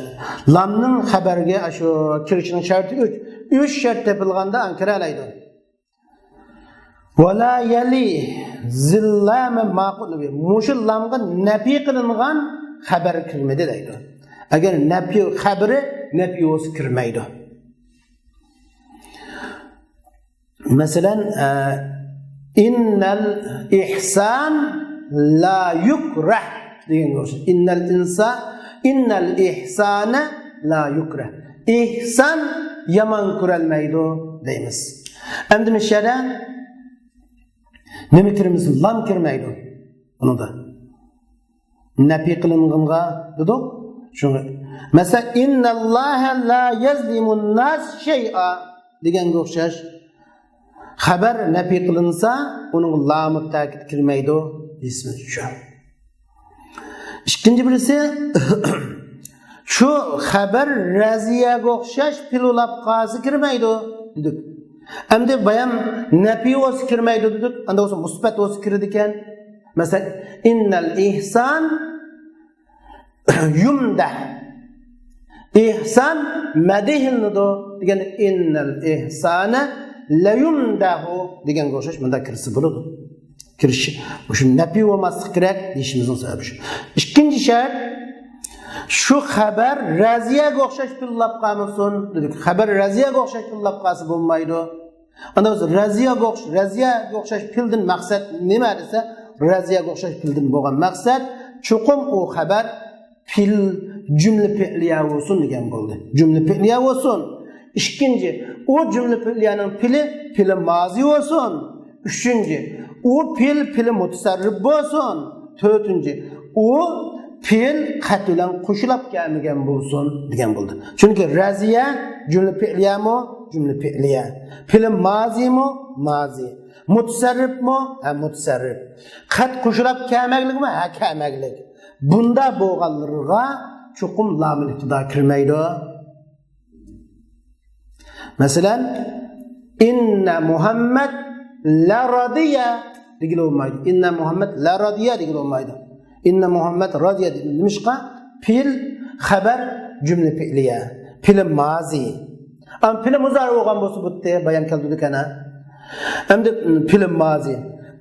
لامنىڭ خەبەرگە ئاشۇ كىرىشىنىڭ شەرتى ئۈچ. ئۈچ شەرت تېپىلغاندا ئان كىرەلەيدۇ. ۋەلا يەلى زىللامە ماقۇل. مۇشۇ لامغا نەپى قىلىنغان خەبەر كىرمىدى دەيدۇ. ئەگەر نەپى خەبىرى نەپى بولسا كىرمەيدۇ. مەسىلەن، ئە، ئىننەل ئىھسان لا يۇكرەھ دېگەنگە ئوخشاش. ئىننەل ئىنسا-، ئىننەل ئىھسانە لا يۇكرەھ. ئىھسان يامان كۆرەلمەيدۇ دەيمىز. ئەمدى مۇشۇ يەردە نېمە كىرمىسۇن؟ لام كىرمەيدۇ بۇنىڭدا. نەپى قىلىنغانغا دېدۇق. شۇڭا، مەسىلەن، ئىنناللاھە لا يەزلىمۇن ناس شەيئا دېگەنگە ئوخشاش. خەبەر نەپى قىلىنسا، ئۇنىڭغا لامۇ تەكىد كىرمەيدۇ دېيىسىز شۇ. ئىككىنچى بىرسى، شۇ خەبەر رەزىيەگە ئوخشاش پېئىل بولاپ قالسا كىرمەيدۇ دېدۇق. ئەمدى بايام نەپى بولسا كىرمەيدۇ دېدۇق. ئەمدى بولسا مۇسبەت بولسا كىرىدىكەن. مەسىلەن، ئىننەل ئىھسان يۇمدەھ. ئىھسان مەدھىيلىنىدۇ دېگەندە، ئىننەل ئىھسانە لەيۇمدەھۇ دېگەنگە ئوخشاش مۇنداق كىرسە بولىدۇ. كىرىشى، مۇشۇ نەپى بولماسلىقى كېرەك دېيىشىمىزنىڭ سەۋەبى شۇ. ئىككىنچى شەرت، شۇ خەبەر رەزىيەگە ئوخشاش پېئىل بولاپ قالمىسۇن دېدۇق. خەبەر رەزىيەگە ئوخشاش پېئىل بولاپ قالسا بولمايدۇ. ئاندىن رەزىيەگە ئوخش-، رەزىيەگە ئوخشاش پېئىلدىن مەقسەت نېمە دېسە، رەزىيەگە ئوخشاش پېئىلدىن بولغان مەقسەت چوقۇم ئۇ خەبەر پېئىل جۈملە پېئلىيە بولسۇن دېگەن بولدى. جۈملە پېئلىيە بولسۇن. ئىككىنچى، ئۇ جۈملە پېئلىيەنىڭ پېئلى، پېئلى مازى بولسۇن. ئۈچىنچى، ئۇ پېئىل، پېئلى مۇتەسەررىپ بولسۇن. تۆتىنچى، ئۇ پېئىل قەت بىلەن قوشۇلاپ كەلمىگەن بولسۇن دېگەن بولدى. چۈنكى رەزىيە جۈملە پېئلىيەمۇ؟ جۈملە پېئلىيە. پېئلى مازىمۇ؟ مازى. مۇتەسەررىپمۇ؟ ھە، مۇتەسەررىپ. قەت قوشۇلاپ كەلمەكلىكمۇ؟ ھە، كەلمەكلىك. بۇنداق بولغانلىرىغا چوقۇم لامۇل ئىپتىدا كىرمەيدۇ. مەسىلەن، ئىننە مۇھەممەد لە رادىيە دېگىلى بولمايدۇ. ئىننە مۇھەممەد لە رادىيە دېگىلى بولمايدۇ. ئىننە مۇھەممەد رادىيە دېگىلى. نېمىشقا؟ پېئىل، خەبەر، جۈملە پېئلىيە. پېئىلى مازى. ئەمما پېئىلى مۇزارى بولغان بولسا بولدى، بايام كەلتۈردۇق ئەنە. ئەمدى پېئىلى مازى.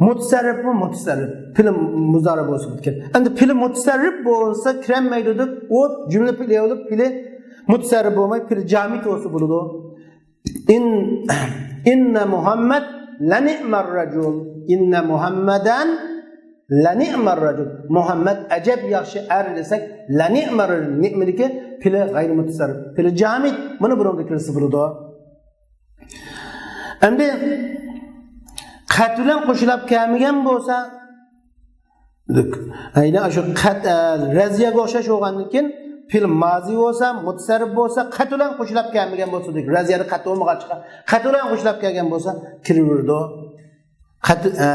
مۇتەسەررىپمۇ؟ مۇتەسەررىپ. پېئىلى مۇزارى بولسا بولىدىكەن. ئەمدى پېئىلى مۇتەسەررىپ بولسا كىرەلمەيدۇ دەپ، ئۇ جۈملە پېئلىيە بولۇپ، پېئىلى مۇتەسەررىپ بولماي، پېئىلى جامىد بولسا بولىدۇ. ئىن-، ئىننە مۇھەممەد لەنىئمەر رەجۇل. ئىننە مۇھەممەدەن لنعم الرجل، مۇھەممەد ئەجەب ياخشى ئەر دېسەك، لنعم الرجل، نىئمىدىكى پېئلى غەيرىي مۇتەسەررىپ، پېئلى جامىد، بۇنى بۇرۇنغا كىرگۈزسە بولىدۇ. ئەمدى قەت بىلەن قوشۇلاپ كەلمىگەن بولسا، دېدۇق. يەنى شۇ قەت، ئە، رەزىيەگە ئوخشاش بولغاندىن كېيىن، پېئىل مازى بولسا، مۇتەسەررىپ بولسا، قەت بىلەن قوشۇلۇپ كەلمىگەن بولسا، دېدۇق. رەزىيەدە قەت بولمىغاچقا، قەت بىلەن قوشۇلۇپ كەلگەن بولسا، كىرىۋېرىدۇ. قەت، ئە،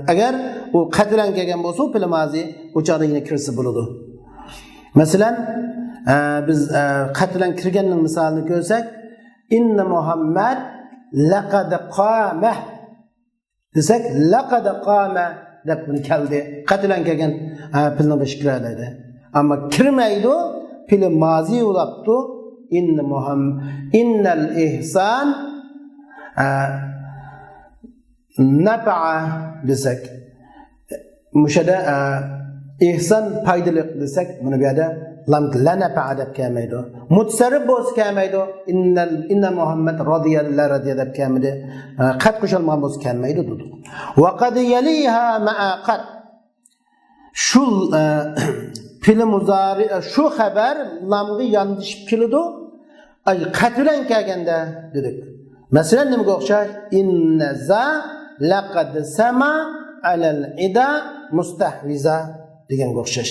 ئەگەر ئۇ قەت بىلەن كەلگەن بولسا، پېئىل مازى، ئۇ چاغدا يەنە كىرسە بولىدۇ. مەسىلەن، ئە، بىز، ئە، قەت بىلەن كىرگەننىڭ مىسالىنى كۆرسەك، ئىننە مۇھەممەد لەقەد قامە دېسەك، لەقەد قامە دەپ بۇنى كەلدى. قەت بىلەن كەلگەن، ئە، پېئىلنىڭ بېشىغا كىرەلەيدۇ. ئەمما كىرمەيدۇ، پېئىلى مازى بولاپتۇ. ئىننە مۇھەم-، ئىننەل ئىھسان، ئە، نەپەئە دېسەك، مۇشۇ يەردە، ئە، ئىھسان پايدىلىق دېسەك، بۇنى بۇ يەردە لام لەنەپەئە دەپ كەلمەيدۇ. مۇتەسەررىپ بولسا كەلمەيدۇ. ئىننەل، ئىننە مۇھەممەد رەزىيە لەرەزىيە دەپ كەلمىدى. ئە، قەت قوشۇلمىغان بولسا كەلمەيدۇ دېدۇق. ۋەقەد يەلىھا مەئە قەت. شۇ، ئە، پېئىلى مۇزارى، شۇ خەۋەر لامغا ياندىشىپ كېلىدۇ. ئاي، قەت بىلەن كەلگەندە دېدۇق. مەسىلەن، نېمىگە ئوخشاش؟ ئىننە زا لەقەد سەما ئەلەل ئىدا مۇستەھۋىزا دېگەنگە ئوخشاش.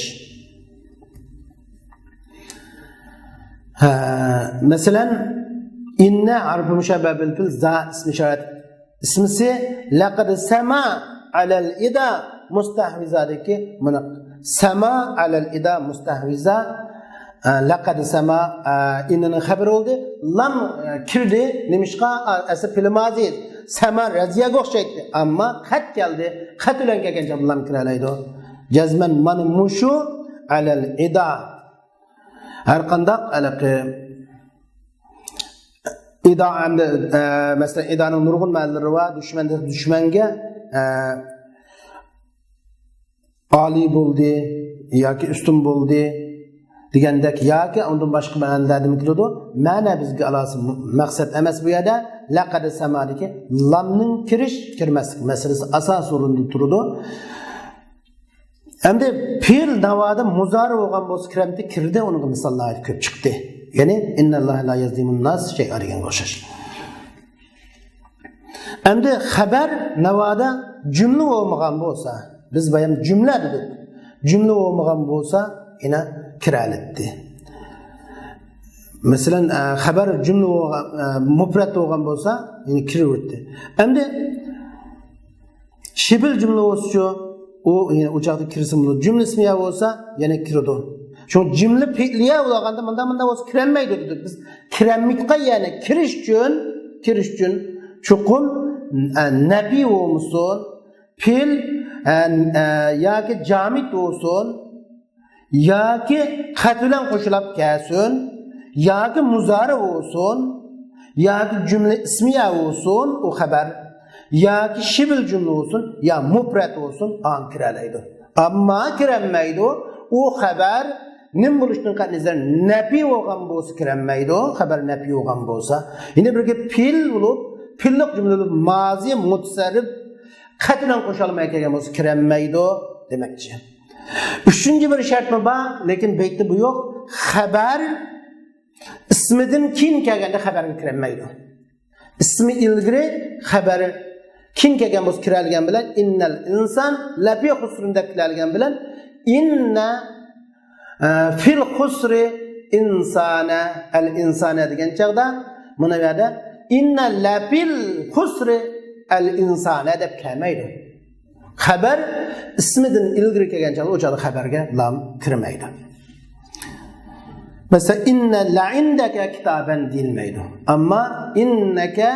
ھە، مەسىلەن، ئىننە ھەرپى مۇشەببەھ بىل پېئىل، زا ئىسمى ئىشارەت ئىسمىسى لەقەد سەما ئەلەل ئىدا مۇستەھۋىزادىكى مانا سەما ئەلەل ئىدا مۇستەھۋىزا، ئە، لەقەد سەما، ئە، ئىننىنىڭ خەۋىرى بولدى. لام، ئە، كىردى. نېمىشقا؟ ئە، ئەسلى پېئىلى مازى سەما رەزىيەگە ئوخشايتتى. ئەمما قەت كەلدى. قەت بىلەن كەلگەن چاغدا لام كىرەلەيدۇ. جەزمەن مانا مۇشۇ ئەلەل ئىدا. ھەر قانداق ھېلىقى ئىدا ئەمدى، ئە، مەسىلەن، ئىدانىڭ نۇرغۇن مەنىلىرى بار. دۈشمەندىن دۈشمەنگە، ئە، ئالىي بولدى ياكى ئۈستۈن بولدى دېگەندەك ياكى ئۇندىن باشقا مەنىلەردىمۇ كېلىدۇ. مەنە بىزگە ئالاسى مەقسەت ئەمەس بۇ يەردە. لەقەد سەمادىكى لامنىڭ كىرىش، كىرمەسلىك مەسىلىسى ئاساسىي ئورۇندا تۇرىدۇ. ئەمدى پېئىل ناۋادا مۇزارى بولغان بولسا كىرەمتى، كىردى، ئۇنىڭغا مىساللار كۆپ چىقتى. يەنى، ئىننەللاھە لا يەزلىمۇن ناس شەيئا دېگەنگە ئوخشاش. ئەمدى خەبەر ناۋادا جۈملە بولمىغان بولسا، بىز بايام جۈملە دېدۇق. جۈملە بولمىغان بولسا، يەنە كىرەلەيتتى. مەسىلەن، ئە، خەبەر جۈملە بولغان، ئە، مۇپرەت بولغان بولسا، يەنە كىرىۋەتتى. ئەمدى شىبىل جۈملە بولسىچۇ، ئۇ، يەنە ئۇ چاغدا كىرسە بولىدۇ. جۈملە ئىسمىيە بولسا، يەنە كىرىدۇ. شۇڭا جۈملە پېئلىيە بولغاندا مۇنداق، مۇنداق بولسا كىرەلمەيدۇ دېدۇق. بىز كىرەلمەيدىغان يەنى كىرىش ئۈچۈن، كىرىش ئۈچۈن چوقۇم، ئە، نەپى بولمىسۇن، پېئىل، ئە، ئە، ياكى جامىد بولسۇن، ياكى قەت بىلەن قوشۇلاپ كەلسۇن، ياكى مۇزارى بولسۇن، ياكى جۈملە ئىسمىيە بولسۇن، ئۇ خەبەر، ياكى شىبىل جۈملە بولسۇن، يا مۇپرەت بولسۇن، ئاڭ كىرەلەيدۇ. ئەمما كىرەلمەيدۇ، ئۇ خەبەر نېمە بولۇشىدىن قەتئىينەزەر نەپى بولغان بولسا كىرەلمەيدۇ، خەبەر نەپى بولغان بولسا. يەنە بىرگە پېئىل بولۇپ، پېئىللىق جۈملە بولۇپ، مازى مۇتەسەررىپ قەت بىلەن قوشالماي كەلگەن بولسا كىرەلمەيدۇ دېمەكچى. ئۈچىنچى بىر شەرتمۇ بار، لېكىن بەيتتە بۇ يوق. خەبەر ئىسمىدىن كېيىن كەلگەندە خەبەرگە كىرەلمەيدۇ. ئىسمى ئىلگىرى، خەبەر كېيىن كەلگەن بولسا كىرەلىگەن بىلەن، ئىننەل ئىنسان لەفى خۇسرىن دەپ كىرەلىگەن بىلەن، ئىننە، ئە، فىل خۇسرى ئىنسانە، ئەل ئىنسانە دېگەن چاغدا، مانا بۇ يەردە ئىننە لەفىل خۇسرى ئەل ئىنسانە دەپ كەلمەيدۇ. خەبەر ئىسمىدىن ئىلگىرى كەلگەن چاغدا ئۇ چاغدا خەبەرگە لام كىرمەيدۇ. مەسىلەن، ئىننە لەئىندەكە كىتابەن دېيىلمەيدۇ. ئەمما ئىننەكە،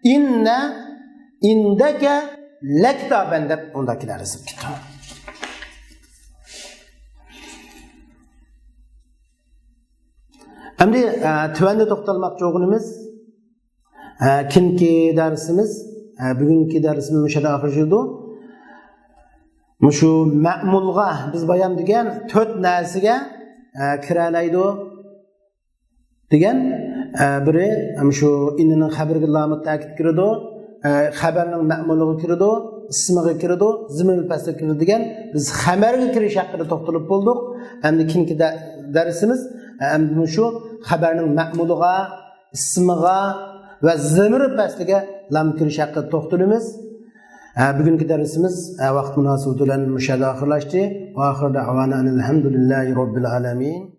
ئىننە، ئىندەكە لەكىتابەن دەپ ئۇنداق كېلەلىسىپ كېتىدۇ. ئەمدى، ئە، تۆۋەندە توختالماقچى بولغىنىمىز، ئە، كېيىنكى دەرسىمىز، ئە، بۈگۈنكى دەرسىمىز مۇشۇ يەردە ئاخىرلىشىدۇ. مۇشۇ مەمۇلغا بىز بايام دېگەن تۆت نەرسىگە، ئە، كىرەلەيدۇ دېگەن، ئە، بىرى، مۇشۇ ئىننىنىڭ خەبىرىگە لامۇ تەكىد كىرىدۇ، ئە، خەبەرنىڭ مەمۇلىغا كىرىدۇ، ئىسمىغا كىرىدۇ، زىمرۇل پەسلىگە كىرىدۇ دېگەن بىز خەبەرگە كىرىش ھەققىدە توختىلىپ بولدۇق. ئەمدى كېيىنكى دە-، دەرسىمىز، ئە، ئەمدى مۇشۇ خەبەرنىڭ مەمۇلىغا، ئىسمىغا ۋە زىمرۇل پەسلىگە لام كىرىش ھەققىدە توختىلىمىز. ئە، بۈگۈنكى دەرسىمىز، ئە، ۋاقىت مۇناسىۋىتى بىلەن مۇشۇ يەردە ئاخىرلاشتى. ۋە ئاخىر دەئۋانا ئەنىل ھەمدۇلىللاھى رەببىل ئالەمىن.